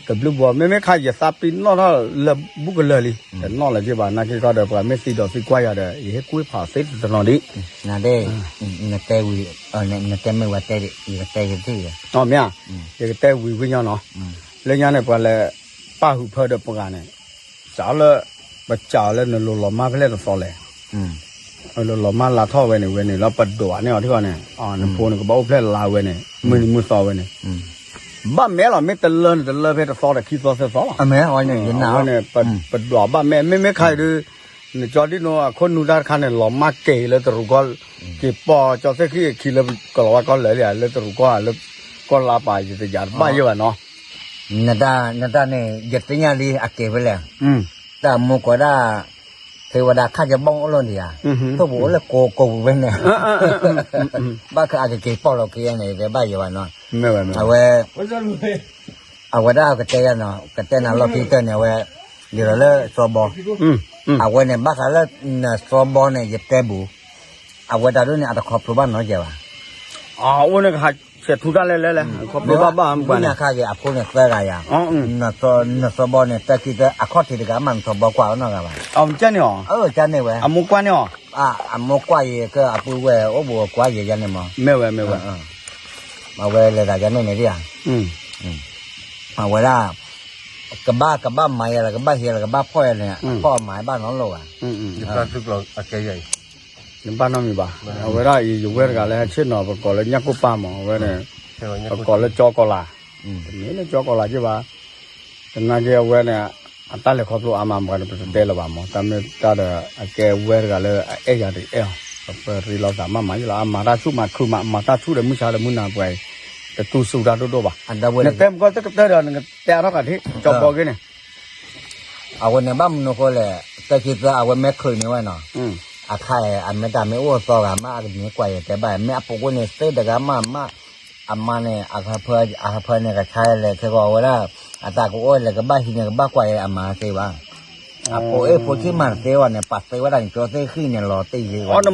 တဘျုးဘီ မ့မ့ၢ်ခါယသးပ့ၤနီၣ်ထီၣ်လၢဘူးကလၢာ်လံ, တနီၣ်လၢၤက့ၤဘၣ် နာ်က့ၤကီၢ်ဒီး ပှၤမ့ၢ်သံဒီးသံကွၢ်ယၤဒီး ယဟ့ၣ်ကွၢ်ဖးသ့တနီၤဒံး, နတဲဝံၤ နတဲမ့ၢ်ဝဲတဲဒံး ယကတဲယသ့ၣ်, မ့ၢ်ဧါ, ယကတဲဝံၤဝံၤညီနီၤ, လၢညါန့ၣ် ပှၤလဲၤပၣ်ဟုးဖၢဒီးပှၤဂၤန့ၣ် စးလၢ ပစးလၢနလိၤလီၤမၢ်ဖဲလဲၣ်တသီလဲၣ်, လိၤလီၤမၢ်လါထီၣ်ဝဲန့ၣ် ဝဲန့ၣ်လၢပဒိးန့ၢ်အီၤထံၣ်အီၤန့ၣ်, နဖိန့ၣ် ကဘၣ်အိၣ်ဖျဲၣ်လါဝဲန့ၣ် မုၢ်နံၤမုၢ်သီဝဲန့ၣ်, ဘၣ်မဲာ်လီၤ မ့ၢ်တလၢန့ၣ်တလၢဖဲတသီဒီးခံသီသၢသီလီၤ, အဝဲန့ၣ် ပဒိးဘၣ်မဲာ် မ့မ့ၢ်ခါအံၤဒုး နကၠီဒ်နိအခိၣ်နူတၢ်တခါန့ၣ် လီၤမၢ်က့ၤလၢတရူးကီၢ်, က့ၤပိာ်ကၠီသ့ၣ်ဃံအခံလၢကလီၤဝဲကီၢ်လၢာ်လံဧါ လၢတရူးကီၢ်ဧါ လၢကီၢ်လါပၤ ယတယၤတဘၣ်ယဲၢ်ဘၣ်နီၤ, နတၢ်န့ၣ် ယသ့ၣ်ညါလံအက့ၤဖဲလဲၣ်, တၢ်မိၢ်ကိးဒၣ် သ့ဝဲဒၣ်ခါကဘီၣ်အိၣ်လီၤဒံးဧါ, ထိၣ်ပူၤအိၣ်လၢကိကိးပူၤဖဲန့ၣ်, ဘၣ်ခါအကက့ၤပိာ်လီၤက့ၤယဲန့ၣ် တဘၣ်ယဲၢ်ဘၣ်နီၤ, အဝဲ အဝဲဒၣ်ကတဲယၤနီၤ ကတဲနၤလီၢ်ခံကတၢၢ်န့ၣ် အဝဲ ဒ်သိးလၢစီၤဘီ, အဝဲန့ၣ် ဘၣ်ဃးလၢနစီၤဘီန့ၣ် ယတဲဘူး, အဝဲတၢ်ဒိၣ်န့ၣ် အတခီဖျိဘၣ်နီတစဲးဘၣ်, အိၣ်န့ၣ်ကဟးဆဲးထူတၢ်လဲၣ်လဲၣ်လဲၣ် ခီဖျိဘၣ်ဘၣ်မပှၤန့ၣ်, ခါက့ၤအဖိန့ၣ်သၢဂၤယၤ, နစီၤဘီန့ၣ် တၢ်ခံတၢ် အခီၣ်ထံးတဂၤမး နစီၤဘီကွၢ်အီၤနီတဂၤဘၣ်, ကန့ၣ်အီၤ, ကန့ၣ်ဝဲ, အမိၢ်ကွၢ်န့ၣ်အီၤ, အမိၢ်ကွၢ်ယဲကၢအပုၢ်ဝဲၢ်အိၣ်ဘူးကွၢ်ယဲယၤန့ၣ်မး, မ့ၢ်ဝဲမ့ၢ်ဝဲ အဝဲလဲၤသးယၤန့ၣ်န့ၣ်ဒံးဧါ, အဝဲဒၣ် ကဘၣ်ကဘၣ်မၤယၤလၢကဘၣ်ဟံးလၢကဘၣ်ဖီၣ်ယၤန့ၣ် ဖီၣ်မၤဘၣ်နီတလိၤဘၣ်, နဘၣ်နီတမံၤဘၣ်, အဝဲဒၣ်အံၤ ယဝဲၢ်တဂၤလၢဟဲဆ့ၣ်နီၤ ပကိးလၢညၣ်ကိၢ်ပၢ်မး အဝဲန့ၣ်, ပကိးလၢကၠီကီၤလၤ, တမ့ၢ်လၢကၠီကီၤလၤက့ဘၣ်, သနာ်က့အဝဲန့ၣ် အတၢ်လဲၤခီဖျိအါမး ပှၤန့ၣ် ပတတဲလၢၤဘၣ်မး တၢ်မ့ၢ်တၢ်ဒီးအကဲဝဲၢ်တဂၤလၢအအဲၣ်ယၤတအဲၣ်အီၤ, ပပရ့လိာ်သးမးမးယလီၤ အမၤတၢ်ဆူၣ်မၤခုၣ်မး အမၤတၢ်ဆူၣ်ဒီးမုၢ်ဆါဒီးမုၢ်နၤပှဲၤအံၤ, တတူၢ်စူၤတၢ်ဒိၣ်ဒိၣ်ဘၣ်, နတဲမကီၢ်တကတၢၢ်ဒီး နကတဲအါထီၣ်ကးထံၣ် ကၠီဘီက့န့ၣ် အဝဲန့ၣ်ဘၣ်မနုၤဃိလဲၣ်, တၢ်ခံသၢအဝဲမ့ၢ်ချုးန့ၢ်ဝဲနီၤ, အခါအံၤ အမ့ၢ်တၢ်မ့ၢ်အိၣ်သီဂၤမး အကမ့ၢ်ကွၢ်ယဲၢ်တဲဘၣ် မ့ၢ်အပူၤကွံာ်န့ၣ်သ့တဂၤမးမး, အမါန့ၣ် အဟၢဖၢန့ၣ် ကဆါလဲၤခဲဂီၤဝဲဒၣ်, အတၢ်ကအိၣ်လဲၤကဘၣ်ဟံးန့ၣ် ကဘၣ်ကွၢ်ယဲၢ်အမါသ့ဘၣ်, အဖိအ့ၣ်ဖိဆံးမၤတသ့ဘၣ်န့ၣ် ပာ်သ့ဝဲဒၣ်န့ၣ် ကၠီသ့ၣ်ဃံန့ၣ် လီၤတံၢ်လံဝဲ, န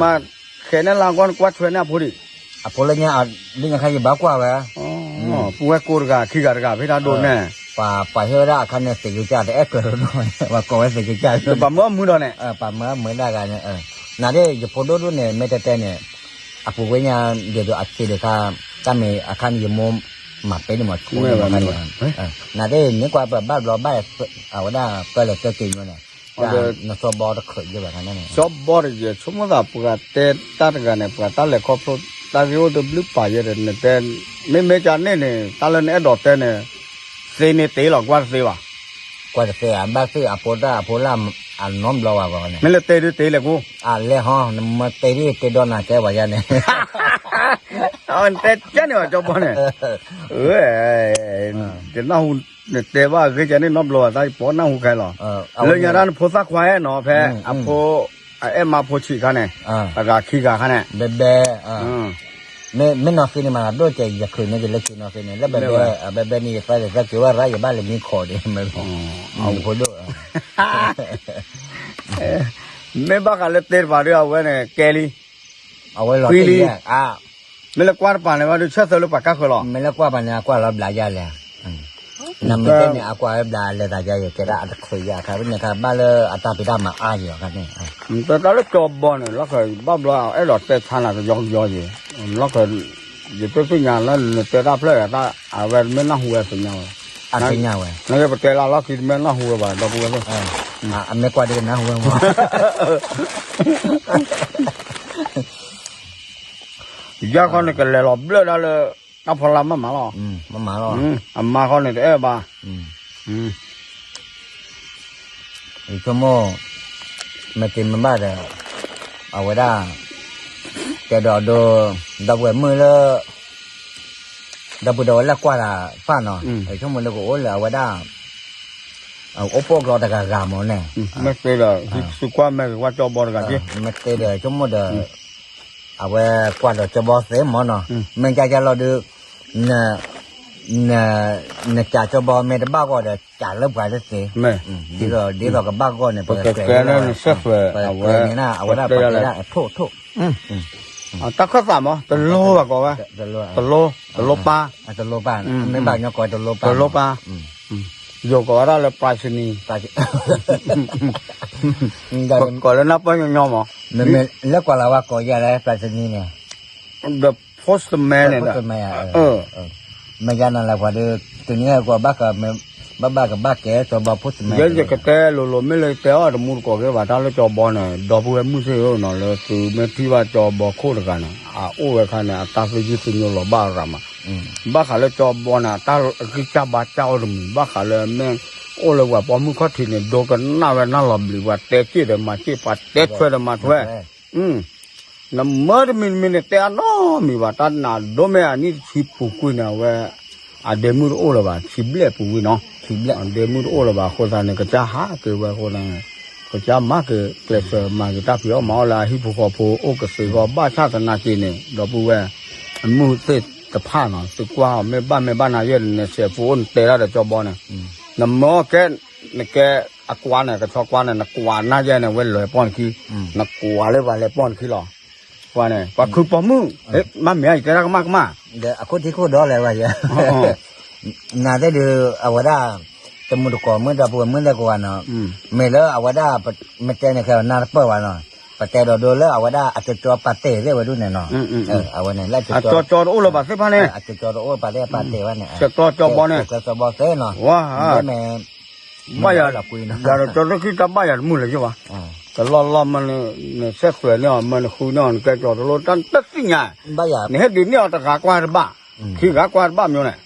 မၤခဲန့ၣ်လၢကွၢ်နကွၢ်ထွဲန့ၣ်အဖိဒံး, အဖိလၢညါ လၢညါခါယဘၣ်ကွၢ်ဝဲ ပဝဲကိးတဂၤခံဂၤတဂၤ ဖဲတၢ်ဒိၣ်န့ၣ်, ပှၤဟ့ၣ်ဝဲဒၣ်အခါန့ၣ် သ့ၣ်ကစၢ်တအဲၣ်ကျၢၤလီၤ, ပှၤကိးဝဲသ့ၣ်ကစၢ်လီၤ, ပှၤမၢအမုာ်ဒီးန့ၣ်, ပှၤမၢအမုာ်ဒၣ်ဂၤန့ၣ်, နဒၣ်ယဖိဒိၣ်ဒိၣ်န့ၣ် မ့ၢ်တဲတဲန့ၣ်, အပူၤကွံာ်ညါ ဒ်သိးအစ့တခါ, တၢ်မ့ၢ်အခါန့ၣ် ယမိၢ်မၤပဲန့ၣ်မး ဆူန့ၣ်မးခါန့ၣ်, နဒၣ်န့ၣ်ကွၢ်ပဘၣ်ဘျီဘၣ်, အဝဲဒၣ်ပၢၢ်လဲၤကၢက့ၤညိန့ၣ်, နစီၤဘီတချုးယဲၢ်ဘၣ်ခါန့ၣ်, စီၤဘီတယဲၢ် ဆိကမိၣ်သးပှၤတဲတၢ်တဂၤန့ၣ် ပှၤတၢ်လဲၤခီဖျိ တၢ်ဂ့ၢ်အိၣ်တဘျုးပာ်ယဲၢ်ဒီး နတဲ, မ့မ့ၢ်ကန့ၣ်န့ၣ် တၢ်လၢနအဲၣ်ဒိးတဲန့ၣ်, သ့န့ၣ်တ့လီၤ ကွၢ်တသ့ဘၣ်, ကွၢ်တသ့ အဘၣ်သ့ၣ်အဖိတၢ်အဖိလၢအနီတဘျီဘၣ်ဂီၢ်န့ၣ်, မ့ၢ်လၢတဲဒုးတ့လဲၣ်ကူ, အလဲၤဟီ နမ့ၢ်တဲဒုးတ့ဒီးနၤကဲဝဲယါန့ၣ် နတဲကန့ၣ်ဘၣ် ကၠီဘီန့ၣ်, တနၢ်ဟူ, နတဲဘၣ်ဂ့ၤကန့ၣ်နီတဘျီဘၣ် တၢ်ပိာ်နၢ်ဟူခဲလီၤ, လၢညါတၢ်နဖိသၣ်ခွါဟဲနီၤ ဖဲအဖိ, အအဲၣ်မါဖိဆံးခါန့ၣ်, တဂၤခံဂၤခါန့ၣ်, ဘဲဘဲ, မ့ၢ်နီၢ်သံန့ၣ်မး ဒိၣ်ကဲ ယချုးန့ၢ်က့ၤလၢခံနီၢ်သံန့ၣ် လၢဘဲဘဲ, ဘဲဘဲန့ၣ် ယသးက့ၤဝဲရၣ် ယဘၣ်လဲၤမံခိးဒံး, ဖိဒိၣ် မ့ၢ်ဘၣ်ဃးလၢတဲတပၤဒီး အဝဲန့ၣ် ကဲလံ, အဝဲလီၤတံၢ်လံ, မ့ၢ်လၢကွၢ်တပၤန့ၣ်ဘၣ်ဒီး ဆၢသၢလၢပှၤကါဃၢၤလီၤ, မ့ၢ်လၢကွၢ်ပၤန့ၣ် အကွၢ်လီၤဘျးယါလဲၣ်, နမ့ၢ်တဲန့ၣ် အကွၢ်ဝဲဘျးလဲၤသးယါ ယကဲဒၣ်အတချုးယါအခါ ဖဲန့ၣ်ခါ ဘၣ်လၢအတၢ်ဖံးတၢ်မၤအါယံၤအခါန့ၣ်, တၢ်လၢကၠီဘီန့ၣ် လီၢ်ခၢၣ်ဘၣ်ဘျီ အဲၣ်ဒိးတဲဆါနၤကယီကယီယံၤ, လီၢ်ခၢၣ်, ယသ့ၣ်ညါလၢနတဲတၢ်ဖျၢၣ်ဂၤတၢ် အဝဲမ့ၢ်နၢ်ဟူဝဲသ့ၣ်ညါဝဲ, အသ့ၣ်ညါဝဲ, နကပတဲလၢလီၢ်ခံတမ့ၢ်နၢ်ဟူဝဲဘၣ် ဒီပုၢ်ဝဲၢ်သ့ၣ်, အမ့ၢ်ကွၢ်ဒ်ကနၢ်ဟူဝဲမး ယၤခီန့ၣ် ကလဲၤလီၤဘျၢၣ်ဒၣ်လၢ တၢ်ဖီလာ်မးမးလီၤ, မးမးလီၤ, အမါခီန့ၣ် တအဲၣ်ဘၣ်, ယဆိကမိၣ်, မ့ၢ်တမ့ၢ်ဘၣ်ဒီး အဝဲဒၣ် တဲဒီးဒိ ဒီပုၢ်ဝဲၢ်မုၣ်လၢ ဒီပုၢ်ဒီဝဲၢ်လၢကွၢ်တၢ်ဖၣ်နီၤ ဆိကမိၣ်လၢကအိၣ်လၢအဝဲဒၣ် အိၣ်ပိာ်ကျီတဂၤဂၤမ့ၢ်န့ၣ် မ့ၢ်သ့ဒီး သုကွၢ်မ့ၢ်က့ၤကွၢ်ကၠီဘီတဂၤက့ မ့ၢ်သ့ဒီးဆိကမိၣ်ဒီး အဝဲကွၢ်ဒီးကၠီဘီသ့မ့ၢ်နီၤ မ့ၢ်ကၢ်ကၢ်လီၤဒုး န နကးကၠီဘီမ့ၢ်တဘၣ်ဂီၢ်ဒီး ကးလၢပှၤတသ့ ဒ်သိး ဒ်သိးကဘၣ်ဂီၢ်န့ၣ် ပကကဲန့ၣ် ပကဲန့ၣ် အဝဲဒၣ်ပတဲဒၣ်အထိၣ်ထိၣ် တၢ်ခၢၣ်သးမး တလိဘၣ်ကိးဝဲ တလိ တလိပၢ် တလိပၢ် မ့ၢ်ဘၣ်ညီကိးတလိပၢ် တလိပၢ် ယိၤကိးဝဲဒၣ်လၢ ပှၤစနံ ကိးလၢနၢ်ပၢၢ်ညီညီမး မ့မ့ၢ်လၢကွၢ်လၢ်ဝဲကိးယၤလၢ ပှၤစနံန့ၣ် ဒီး postman န့ၣ်ဒီး မ့ၢ်ယၤနၤလၢပှၤဒီး တနံၤဟဲကီးဘၣ်က ဘၣ်ဘၣ်ကဘၣ်ကဲ ကၠီဘီ postman ယဲယကတဲလိၤလိၤ မ့ၢ်လၢတဲအီၤတမူတကိးက့ဘၣ် တၢ်လၢကၠီဘီန့ၣ် ဒီပုၢ်ဝဲၢ်မုၣ်သ့ၣ်ဧၢနီၤ လၢသုမ့ၢ်ထံၣ်ဘၣ်ကၠီဘီခိၣ်တဂၤန့ၣ် အအိၣ်ဝဲခါန့ၣ် အတၢ်သယုၢ်သညိလီၤဘၣ်ရၤမး ဘၣ်ဃးလၢကၠီဘီန့ၣ် အတၢ်အဂံၢ်စၢ်ဘါစၢ်အိၣ်တမံၤ ဘၣ်ဃးလၢမ့ၢ်အိၣ်လၢပှၤပိာ်မုၣ်ခီၣ်ထံးန့ၣ် ဒိကနၣ်ဝဲနၢ်လီၤဘျံး ပှၤတဲစ့ၣ်ဒီးမၤစ့ၣ် ပှၤတဲထွဲဒီးမၤထွဲ နမၢတမံၤတမံၤန့ၣ်တဲအနီတမံၤဘၣ် တၢ်နးဒိၣ်မ့ၢ်အနံၣ်တဆံပူၤကွံာ်န့ၣ် အဝဲ အဒဲမုၣ်တအိၣ်လၢၤဘၣ် ဆံဘျဲၣ်ပူၤကွံာ်နီၤ အဒဲမုၣ်တအိၣ်လၢၤဘၣ် အဃိသတးန့ၣ် ကစၢ်ဟးက့ၤဝဲအဃိသတးန့ၣ် ကစၢ်မၤက့ၤကျဲးစၢးမၤက့ၤတၢ်ဖံးအီၣ်မၤအီၣ်လၢအဟံၣ်ဖိဃီဖိအိၣ်ကသ့အဂီၢ် ဘၣ်ဆၣ်သနာ်က့န့ၣ် ဒီပုၢ်ဝဲၢ် အမုၢ်သ့ၣ်တဖၣ်နီၤ သုကွၢ်အီၤ မ့ၢ်ဘၣ်မ့ၢ်ဘၣ်နၤယဲၢ်န့ၣ် စဲးဖိအိၣ်နတဲဒၣ်ဒီးကၠီဘီန့ၣ် နမၢကဲ နကဲအကွၢ်န့ၣ် ကဆီကွၢ်န့ၣ် နကွၢ်နၤယဲၢ်န့ၣ် ဝဲလဲၤပီၢ်နခံ နကွၢ်လၢပှၤလဲၤပီၢ်နခံလီၤ ပှၤန့ၣ် ပှၤခုပိာ်မုၣ် မ့မ့ၢ်ယတဲဒၣ်ကမၣ်ကမၣ် ဒီးအခိၣ်ထံခိၣ်ဒီလဲၣ်ဝဲယဲ နၤသ့ၣ်ဒုး အဝဲဒၣ် တမူတကိးမုၣ်ဒီပုၢ်ဝဲၢ်မုၣ်သ့ၣ်ကိးဂၤနီၤ မ့ၢ်လၢအဝဲဒၣ် မ့ၢ်တဲန့ၣ်ခဲအံၤ နၢ်တပၢၢ်ဘၣ်နီၤ ပတဲဒီးဒိလၢအဝဲဒၣ်အကၠီကၠီပာ်တ့ၢ်သ့ၣ်ဝဲဒၣ်န့ၣ်နီၤ အဝဲန့ၣ် လၢအကၠီကၠီတအိၣ်လၢၤဘၣ်သ့ၣ်တဖၣ်န့ၣ် အကၠီကၠီတအိၣ်ပာ်သ့ၣ်ပာ်တ့ၢ်ဝဲန့ၣ် စဲးကျီကၠီဘီန့ၣ် စဲးကျီကၠီဘီသ့နီၤ ဝါ မ့ၢ် ဘၣ်ယၤ ယၤဒီးကၠီတခံတၢ်ဘၣ်ယၤတမုာ်လၢၤယဘၣ် တလီၢ်လီၢ်မ့ၢ်နဆဲးဃဲၤန့ၢ်အီၤ မ့ၢ်နဃုန့ၢ်အီၤ နကဲကၠီတလိၣ်တၢ်တသ့ၣ်ညါ နဟဲဒုးန့ၢ်အီၤတဂၤကွၢ်တဘၣ် ခံဂၤကွၢ်တဘၣ်မ့ၢ်န့ၣ်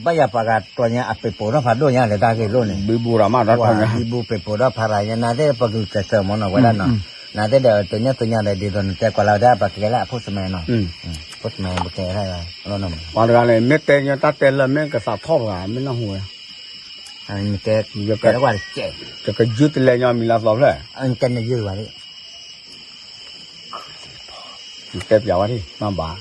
ဘၣ်ယၤပှၤဂၤတီၤညါအပ့ၤပိာ်ထီၣ်ဖးဒိၣ်ညါလၢတၢ်ဂ့ၢ်လိၣ်န့ၣ် ဘံဘူရၤမးတၢ်ထီညါ ဘံဘူပ့ၤပိာ်ထီၣ်ဖးရၤညါ နၤသ့ၣ်ပကကဲကၢမ့ၢ်နီၤ ဝဲဒၣ်နီၤ နၤသ့ၣ်ဒီးတညါတညါဒီး ဒ်သိးနတဲကွၢ်လၢဝဲဒၣ် ပှၤကဲလၢအဖိစမဲနီၤ ဖိစမဲပကဲလၢ ပှၤတဂၤန့ၣ် မ့ၢ်တဲညါတၢ်တဲလၢမ့ၢ်ကသးထီၣ်တဂၤ မ့ၢ်နၢ်ဟူဝဲ တဲကွၢ်တကဲ ယကယုၢ်တလဲညါမံၤလၢသီဖျၢၣ် တဲနယုၢ်ဘၣ် နတဲပျးဝဲဒၣ် မ့ၢ်ဘၣ်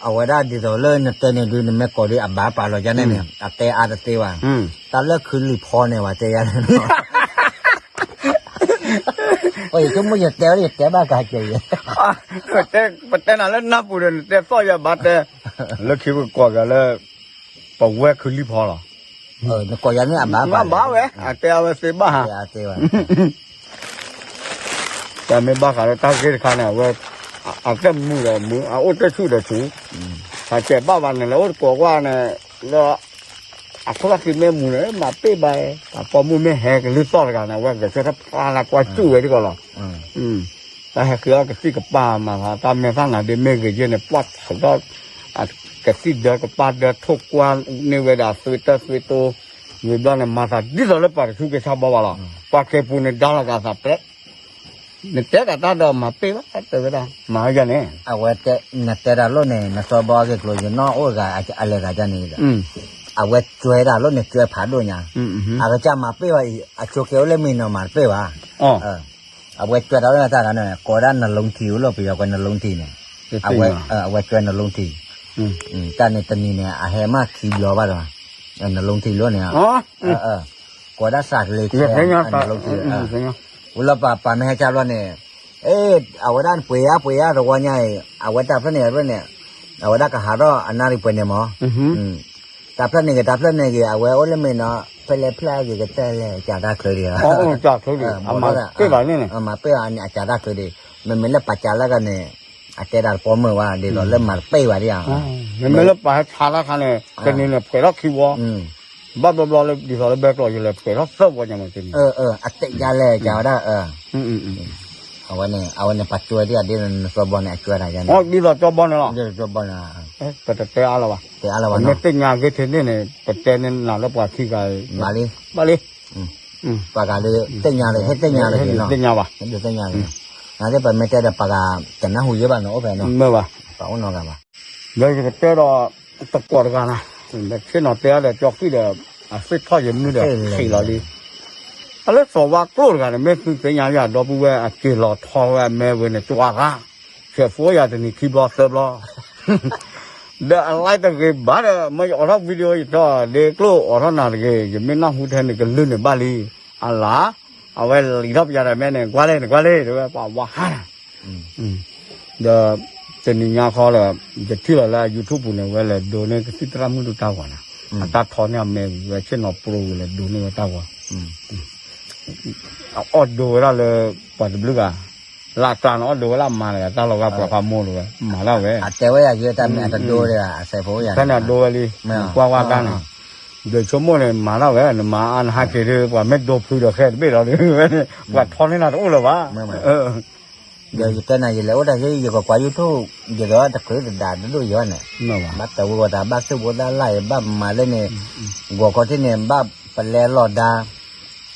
အဝဲဒၣ်ဒ်သိးလၢနတဲန့ၣ်ဒုး နမ့ၢ်ကိးဒုးအဘၣ်ပာ်လီၤယါန့ၣ်န့ၣ် အတဲအါတသ့ဘၣ် တၢ်လၢခုလံၤဖီန့ၣ် ပှၤတဲယါန့ၣ် ယဆိကမိၣ်ယတဲဝဲ ယတဲဘၣ်ကဟးက့ၤယဲ ပတဲနၤလၢနၢ်ပူၤဒီး နတဲသီၣ်ယၤဘၣ်တဲ လၢခံပကကိးက့ၤလၢ ပဝဲခုလံၤဖီလီၤ နကိးယၤန့ၣ်အဘၣ်ပာ်လီၤ ဘၣ်ဝဲ အတဲအဝဲသ့ဘၣ်ဟါ တၢ်မ့ၢ်ဘၣ်ဃးလၢတၢ်ဂ့ၢ်တခါန့ၣ် အဝဲ အတၢ်မူဒီးမူ အအိၣ်တၢ်ဆူၣ်ဒီးဆူၣ် ဟးကဲဘၣ်ဘၣ်န့ၣ် လၢအိၣ်တကိးကွၢ်န့ၣ် လၢ အခိၣ်သးသံမ့ၢ်မူန့ၣ် မၤပ့ၢ်ဘၣ် အပိာ်မုၣ်မ့ၢ်ဟဲကလုၢ်သီၣ်တဂၤန့ၣ် အဝဲဂဲၤဆၢထၢၣ်ဖျါလၢကွၢ်စူၣ်ဝဲဒ်ကီးလီၤ တၢ်ဟဲဃ့အီၣ်ကသံၣ်ကပၢ်မၤသး တၢ်မဲာ်သၣ်နၤဒ့မ့ၢ်ဂ့ၤယဲၢ်န့ၣ် ပှၢ်ထီၣ် ကသံၣ်ဒၢကပၢ်ဒၢ ထိၣ်ကွၢ်န့ၢ်ဝဲဒၣ်သုတၢ်သုတိ ဝံၤဘျီန့ၣ် မၤသးဒ်သိးလၢပှၤတဆူက့ဆါဘီဘၣ်လီၤ ပှၤကဲပူၤန့ၣ်ဒါလီၤသးသးပျဲ နတဲတၢ်တၢ်ဒီးမၤပ့ၢ်ဘၣ် တဲဝဲဒၣ် မၤဝဲယၤန့ၣ် အဝဲ နတဲတၢ်လိၣ်န့ၣ် နစီဘီအဂ့ၢ်ကျိၤ ယနီၣ်အိၣ်တဂၤအလဲၤသးဒ်န့ၣ်ဒီး အဝဲကွဲတၢ်လိၣ်န့ၣ် ကွဲဖးဒိၣ်ညါ အကစၢ်မၤပ့ၢ်ဘၣ်အံၤ အဆိးက့အိၣ်လၢမံနီၤမၤတပ့ၢ်ဘၣ် အဝဲကွဲတၢ်လၢတၢ်ဂၤန့ၣ် ကိးဒၣ်နလူထံအိၣ်လၢပယီၤကွဲးနလူထံန့ၣ် အဝဲကွဲးနလူထံ တၢ်န့ၣ်တနံၤန့ၣ် အဟဲမးခံဘျီဘၣ်ဒီး နလူထံလိၣ်န့ၣ် ကိးဒၣ်စးကလ့ၤခဲနလူထံ ဝံၤလီၤပာ်ပာ်မ့ၢ်ဟဲဆါဘျီန့ၣ် အ့ အဝဲဒၣ်ပှ့ၤယါပှ့ၤယါတဝီညါအံၤ အဝဲတၢ်ဖျၢၣ်န့ၣ်ဖျၢၣ်န့ၣ် အဝဲဒၣ်ကဟးထီၣ်အနၣ်ရံၣ်ပှဲၤန့ၣ်မး တၢ်ဖျၢၣ်န့ၣ်ဂ့ၤ တၢ်ဖျၢၣ်န့ၣ်ဂ့ၤ အဝဲအိၣ်လၢမ့ၢ်နီၤ ဖဲလဲၣ်ဖျၢၣ်ဂ့ၤကတၢၢ်လဲၣ် ကးတၢ်ချၢဒံး မၤပ့ၢ်ဘၣ်န့ၣ် အကးတၢ်ချၢဒံး မ့မ့ၢ်လၢပှၤကးလၢကန့ၣ် အတဲတၢ်တပိာ်မုၣ်ဘၣ် ဒ်သိးလၢမၤတပ့ၢ်ဘၣ်ဒံး မ့မ့ၢ်လၢပှၤဟဲဆါတၢ်ခါန့ၣ် တနံၤန့ၣ် ဖှဲးထီၣ်ခံဝီ ဘၣ်ဘျီဘျီလၢဒ်သိးလၢဘဲကျိးယလဲၤဖှဲးထီၣ်သၢဝီညါမးတနံၤ အတဲယါလဲၣ် ကးဝဲဒၣ် အဝဲန့ၣ် အဝဲန့ၣ်ပှၤကွဲဒ်အဒ်နစီဘီန့ၣ် အကွဲတၢ်ယါန့ၣ် ဒ်သိးကၠီဘီန့ၣ်လီၤ ပတတဲအါလၢၤဘၣ် တဲအါလၢၤဘၣ် မ့ၢ်သ့ၣ်ညါဂ့ၤထဲန့ၣ်န့ၣ် ပတဲန့ၣ်နၤလၢပှၤခံဂၤ ဘၣ်လံ ဘၣ်လံ ပှၤဂၤလၢသ့ၣ်ညါလၢ ဟဲသ့ၣ်ညါလၢက့ၤနီၤ, သ့ၣ်ညါဘၣ်, သ့ၣ်ညါလၢ နာ်သ့ၣ်ပမ့ၢ်တဲဒီးပှၤဂၤတနၢ်ဟူယဲဘၣ်နီၤ အိၣ်ဖဲနီၤ, ပှၤအိၣ်နီတဂၤဘၣ်, ဒီးယကတဲဒီး တကိးတဂၤနီၤ, ဆ့ၣ်နီၤတဲဒီးကၠီဃံၣ်ဒီး အသ့ၣ်ထီၣ်ယမုၢ်ဒီး ဃံးလီၤလံ, အလၢစီၤဝါကျိၣ်တဂၤန့ၣ် မ့ၢ်သုသ့ၣ်ညါယၤဒီပုၢ်ဝဲၢ် အက့ၤလီၤထီဝဲအမဲဝဲန့ၣ် ကွၢ်ဂၤ, ဆဲးဖိယၤတနံၤခံဘျီသၢဘျီ ဒီးအ like တဂ့ၤဘၣ်ဒီး မ့ၢ်ယအိးထီၣ် video ယတီၢ်ဒ့ကျိၣ်အိးထီၣ်နၤတဂ့ၤ ယမ့ၢ်နၢ်ဟူထဲန့ၣ်ကလုၢ်န့ၣ်ဘၣ်လံ, အလၤ, အဝဲလံာ်ထီၣ်ပယၤဒီးမဲန့ၣ် ကွၢ်လဲၣ်နကွၢ်လဲၣ် တဲဝဲပှၤဝါဟါနၤ, ဒီး တနံၤညါခီဒီး ယထံၣ်လီၤလၢအ YouTube ပူၤန့ၣ် ဝဲလဲၤဒိးန့ၢ်ကသံၣ်သရၣ်မုၣ်ဒိၣ်တၢ်ဂီၤနၤ, အတၢ်ထီန့ၢ်အမဲဝဲဆ့ၣ်နီၤပျိဝံၤလဲၤဒိးန့ၢ်ဝဲတၢ်ဂီၤ အအီၣ်ဒိဝဲဒၣ်လၢ ပှၤတဘျုးဂၤ, လၢအကျါန့ၣ်အီၣ်ဒိဝဲဒၣ်မါတဂၤ တၢ်လီၤဂာ်ပှၤဖးမိၢ်လီၤဝဲ မၤဒၣ်ဝဲ, အတဲဝဲယၤယတၢ်မ့ၢ်အတဒိဒီး အစဲးဖိယၤ, ဖဲန့ၣ်အဒိဝဲလံ, ကွၢ်ဝါကါန့ၣ်, ဒုးဆိကမိၣ်န့ၣ် မၤဒၣ်ဝဲ နမၤအါနဟးက့ၤဒီး ပှၤမ့ၢ်ဒိဖုဒီးဃဲတဘ့ၣ်လီၤဒီးဝဲန့ၣ် ပှၤထီန့ၢ်နၤတအိၣ်လၢၤဘၣ်, ဒီးယတဲနၤ ယလဲၤအိၣ်တၢ်ယဲ ယကကွၢ် YouTube ဒ်သိးတချုးသဒါတဒိၣ်ယၤန့ၣ်, ဘၣ်တဝံၤဝဲတၢ်ဘၣ်သူၣ်ဘိသးလၢ်အံၤ ဘၣ်မၤလၢန့ၣ်, ဂီၤခီထံၣ်န့ၣ် ဘၣ်ပလဲလီၤဒါ,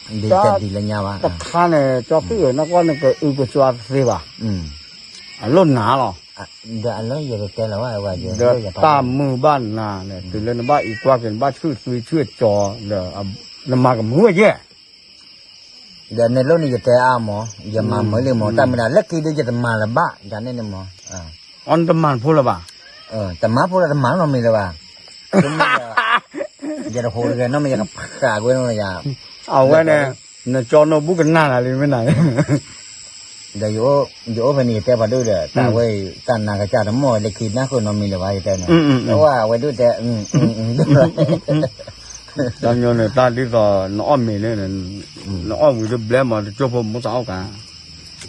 ဒ်တဒ်လၢညါဘၣ်, တခါန့ၣ် ကၠီသ့ၣ်ဧၢ နကွၢ်နကအုကစွါတသ့ဘၣ်, အလိၣ်နၤလီၤ, ဒီးအလၢယကတဲလီၤဝဲ, ဒီးတၢ်မုာ်ဘၣ်နၤန့ၣ် တုၤလၢနဘၣ်အံးကွၢ်က့ၤ နဘၣ်ဆူၣ်သွံဆူၣ်ကၠီၤဒီး နမၤကမုာ်ဝဲယဲၢ် ဒီးန့ၣ်လိၣ်န့ၣ်ယတဲအါမး, ယမၤမုာ်လံမး, တၢ်မ့ၢ်ဒၣ်လၢခံဒုးယတမၤလၢၤဘၣ်, ယၤန့ၣ်န့ၣ်မး, အီနတမၤဖိလၢၤဘၣ်, တမၤဖိလၢၤတမၤနီတမံၤလၢၤဘၣ်, ယတဟူးတဂဲၤနီတမံၤ ယကဖးကွံာ်နီၤယၤ, အဝဲန့ၣ် နကၠီနီၢ်ဘူၣ်ကနၣ်နၤလံမ့ၢ်နၤန့ၣ် ဒီးယအိၣ်ဖဲန့ၣ် ယတဲပှၤဒိၣ်ဒီး တၢ်ဝဲအံၤ တၢ်နၤကစၢ်တမီၢ်လၢခံနၢ်ဃုာ်နီတမံၤလၢၤဘၣ် ယတဲန့ၣ်, အဝဲဒိၣ်တဲ, တၢ်ညီန့ၣ် တၢ်ဒ်သိး နအီၣ်မ့ၤန့ၣ်, နအီၣ်ဝံၤတဘျဲမး တကၠိဖိမိၢ်သးအီၣ်ကၤ,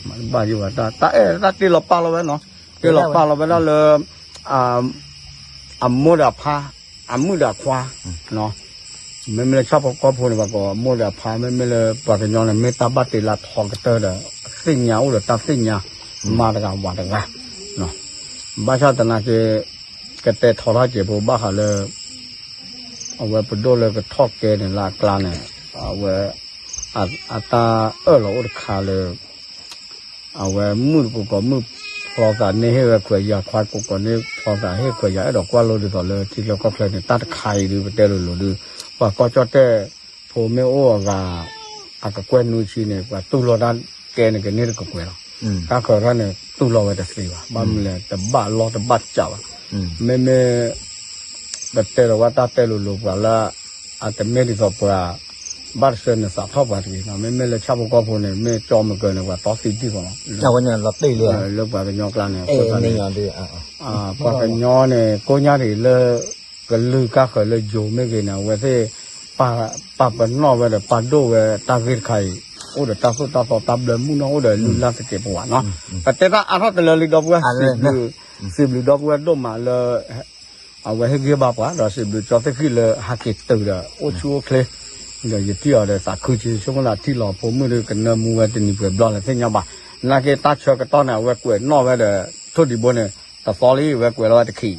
မၤတဘၣ်ယဘၣ် တၢ်အဲၣ်တၢ်တ့လီၤပာ်လီၤဝဲနီၤ, တ့လီၤပာ်လီၤဝဲဒၣ်လၢ အမိၢ်ဒီးအဖါ, အမုၣ်ဒီးအခွါ, မ့မ့ၢ်လၢဆၣ်ဖိကီၢ်ဖိန့ၣ် ပှၤကိးအမိၢ်ဒီးအဖါ, မ့မ့ၢ်လၢပှၤကညီန့ၣ် မ့ၢ်တၢ်ဘၣ်တ့လၢထီကတၢၢ်ဒီး သ့ၣ်ညါအိၣ်ဒီးတၢ်သ့ၣ်ညါ, မါတဂၤဝၤတဂၤ, ဘၣ်ဆၣ်သနာ်က့ ကတဲထီထီၣ်က့ၤဖိဘၣ်ဃးလၢ အဝဲပဒိၣ်လၢကထီၣ်ကဲန့ၣ်လၢအကျါန့ၣ်, အဝဲ အတၢ်အၢၣ်လီၤအိၣ်တခါလၢ အဝဲမုၣ်တကိးကိးမုၣ်ဖျီသးန့ၢ်ဟ့ၣ်ဝဲခွဲးယာ် ခွါကိးကိးန့ၢ်ဖျီသးဟ့ၣ်ခွဲးယာ် အဲၣ်ဒိးကွၢ်လိဒ်သိးလၢထံချၢကီၢ်ချၢန့ၣ် တၢ်တခါအံၤဒုး ပတဲလိၤလိၤဒုး ပှၤကီၢ်ကၠီၣ်တဲၣ်ဖိမ့ၢ်အိၣ်အဂၤ အကကွဲၢ်နွံဆံန့ၣ် ပှၤတူၢ်လိာ်တၢ်ကဲန့ၣ် ကန့ၢ်တကကွဲၢ်လီၤ. တၢ်ဃၢၤထီၣ်န့ၣ် တူၢ်လိာ်ဝဲတသ့ဘၣ်. ဘၣ်မနုၤလဲၣ် တဘၣ်လီၢ်တဘၣ်စးဘၣ်. မ့မ့ၢ် ပတဲလီၤဝဲတၢ်တဲလိၤလိၤပှၤလၢ အတမ့ၢ်ဒ်သိးပှၤ ဘၣ်တဆၢန့ၣ်သးထီၣ်ပှၤတဂ့ၤ. မ့မ့ၢ်လၢဆၣ်ဖိကီၢ်ဖိန့ၣ် မ့ၢ်ကၠီမုၢ်ကၢန့ၣ် ပှၤတီသံတံၢ်ဃီလီၤ. လၢပှၤကညီကျါန့ၣ် အဃိသတးန့ၣ် ပှၤကညီန့ၣ် ကိးညါဒ်အံၤလၢ ကလုာ်ကါဃၢၤလၢယိၤမ့ၢ်ဂ့ၤန့ၣ် အဝဲသ့ၣ် ပာ်ပနီၣ်ဝဲဒီးပာ်ဒိၣ်ဝဲတၢ်ဂ့ၢ်တခါအံၤ အိၣ်ဒီးတၢ်သိၣ်တၢ်သီတၢ်ဘျၢမုၢ်နီၢ်အိၣ်ဒီးလုၢ်လၢ်သကဲးပဝးနီၤ. ပတဲတၢ်အါထီၣ်တလၢလံဒီပုၢ်ဝဲၢ် စံးဘျုး စံးဘျုးဒီပုၢ်ဝဲၢ်ဒိၣ်မးလၢ အဝဲဟ့ၣ်ဂံၢ်ဘါပှၤ ဒီးစံးဘျုးကၠီသ့ၣ်ဃံၣ်လၢဟးက့ၤတုၤဒီးအိၣ်ဆူၣ်အိၣ်ချ့ ဒီးယထံၣ်အီၤဒီးသးခုဆံဆိကမိၣ်သးထံၣ်လီၤဖိမုၣ်ဒီးကနၢမူဝဲတနံၤပှဲၤဘျီလဲၣ်သ့ၣ်ညါဘၣ်. နာ်က့တၢ်ဆၢကတီၢ်န့ၣ် အဝဲကွဲးနီၣ်ဝဲဒီး ထိၣ်ဒံးဘိန့ၣ် တသီလံ အဝဲကွဲးလီၤဝဲတခံ ခံ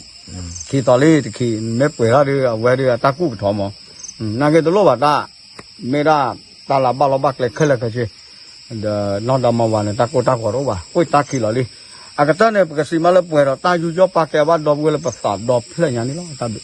သီလံတခံ မ့ၢ်ပှဲၤထီၣ်ဒီး အဝဲဒီးအတၢ်ကူၣ်ကထီမး နာ်က့တလိၣ်ဘၣ်တၢ် မ့ၢ်ဒၣ်တၢ်လၢဘၣ်လီၢ်ဘၣ်ကျဲခဲလၢာ်ခဲဆ့ ဒီးနီၢ်ဒီမါဝၤန့ၣ် တၢ်ကိၢ်တၢ်ဂီၤတအိၣ်ဘၣ် အိၣ်တၢ်ခံလီၤလံ. အကတၢၢ်န့ၣ် ပကစံးမးလၢပှဲၤဒီးတၢ်ယူးယီၣ်ပာ်ကဲဘၣ်ဒီပုၢ်ဝဲၢ်လၢပသးဒီဖျၢၣ်ညါန့ၣ်လီၤ. တၢ်ဘျုး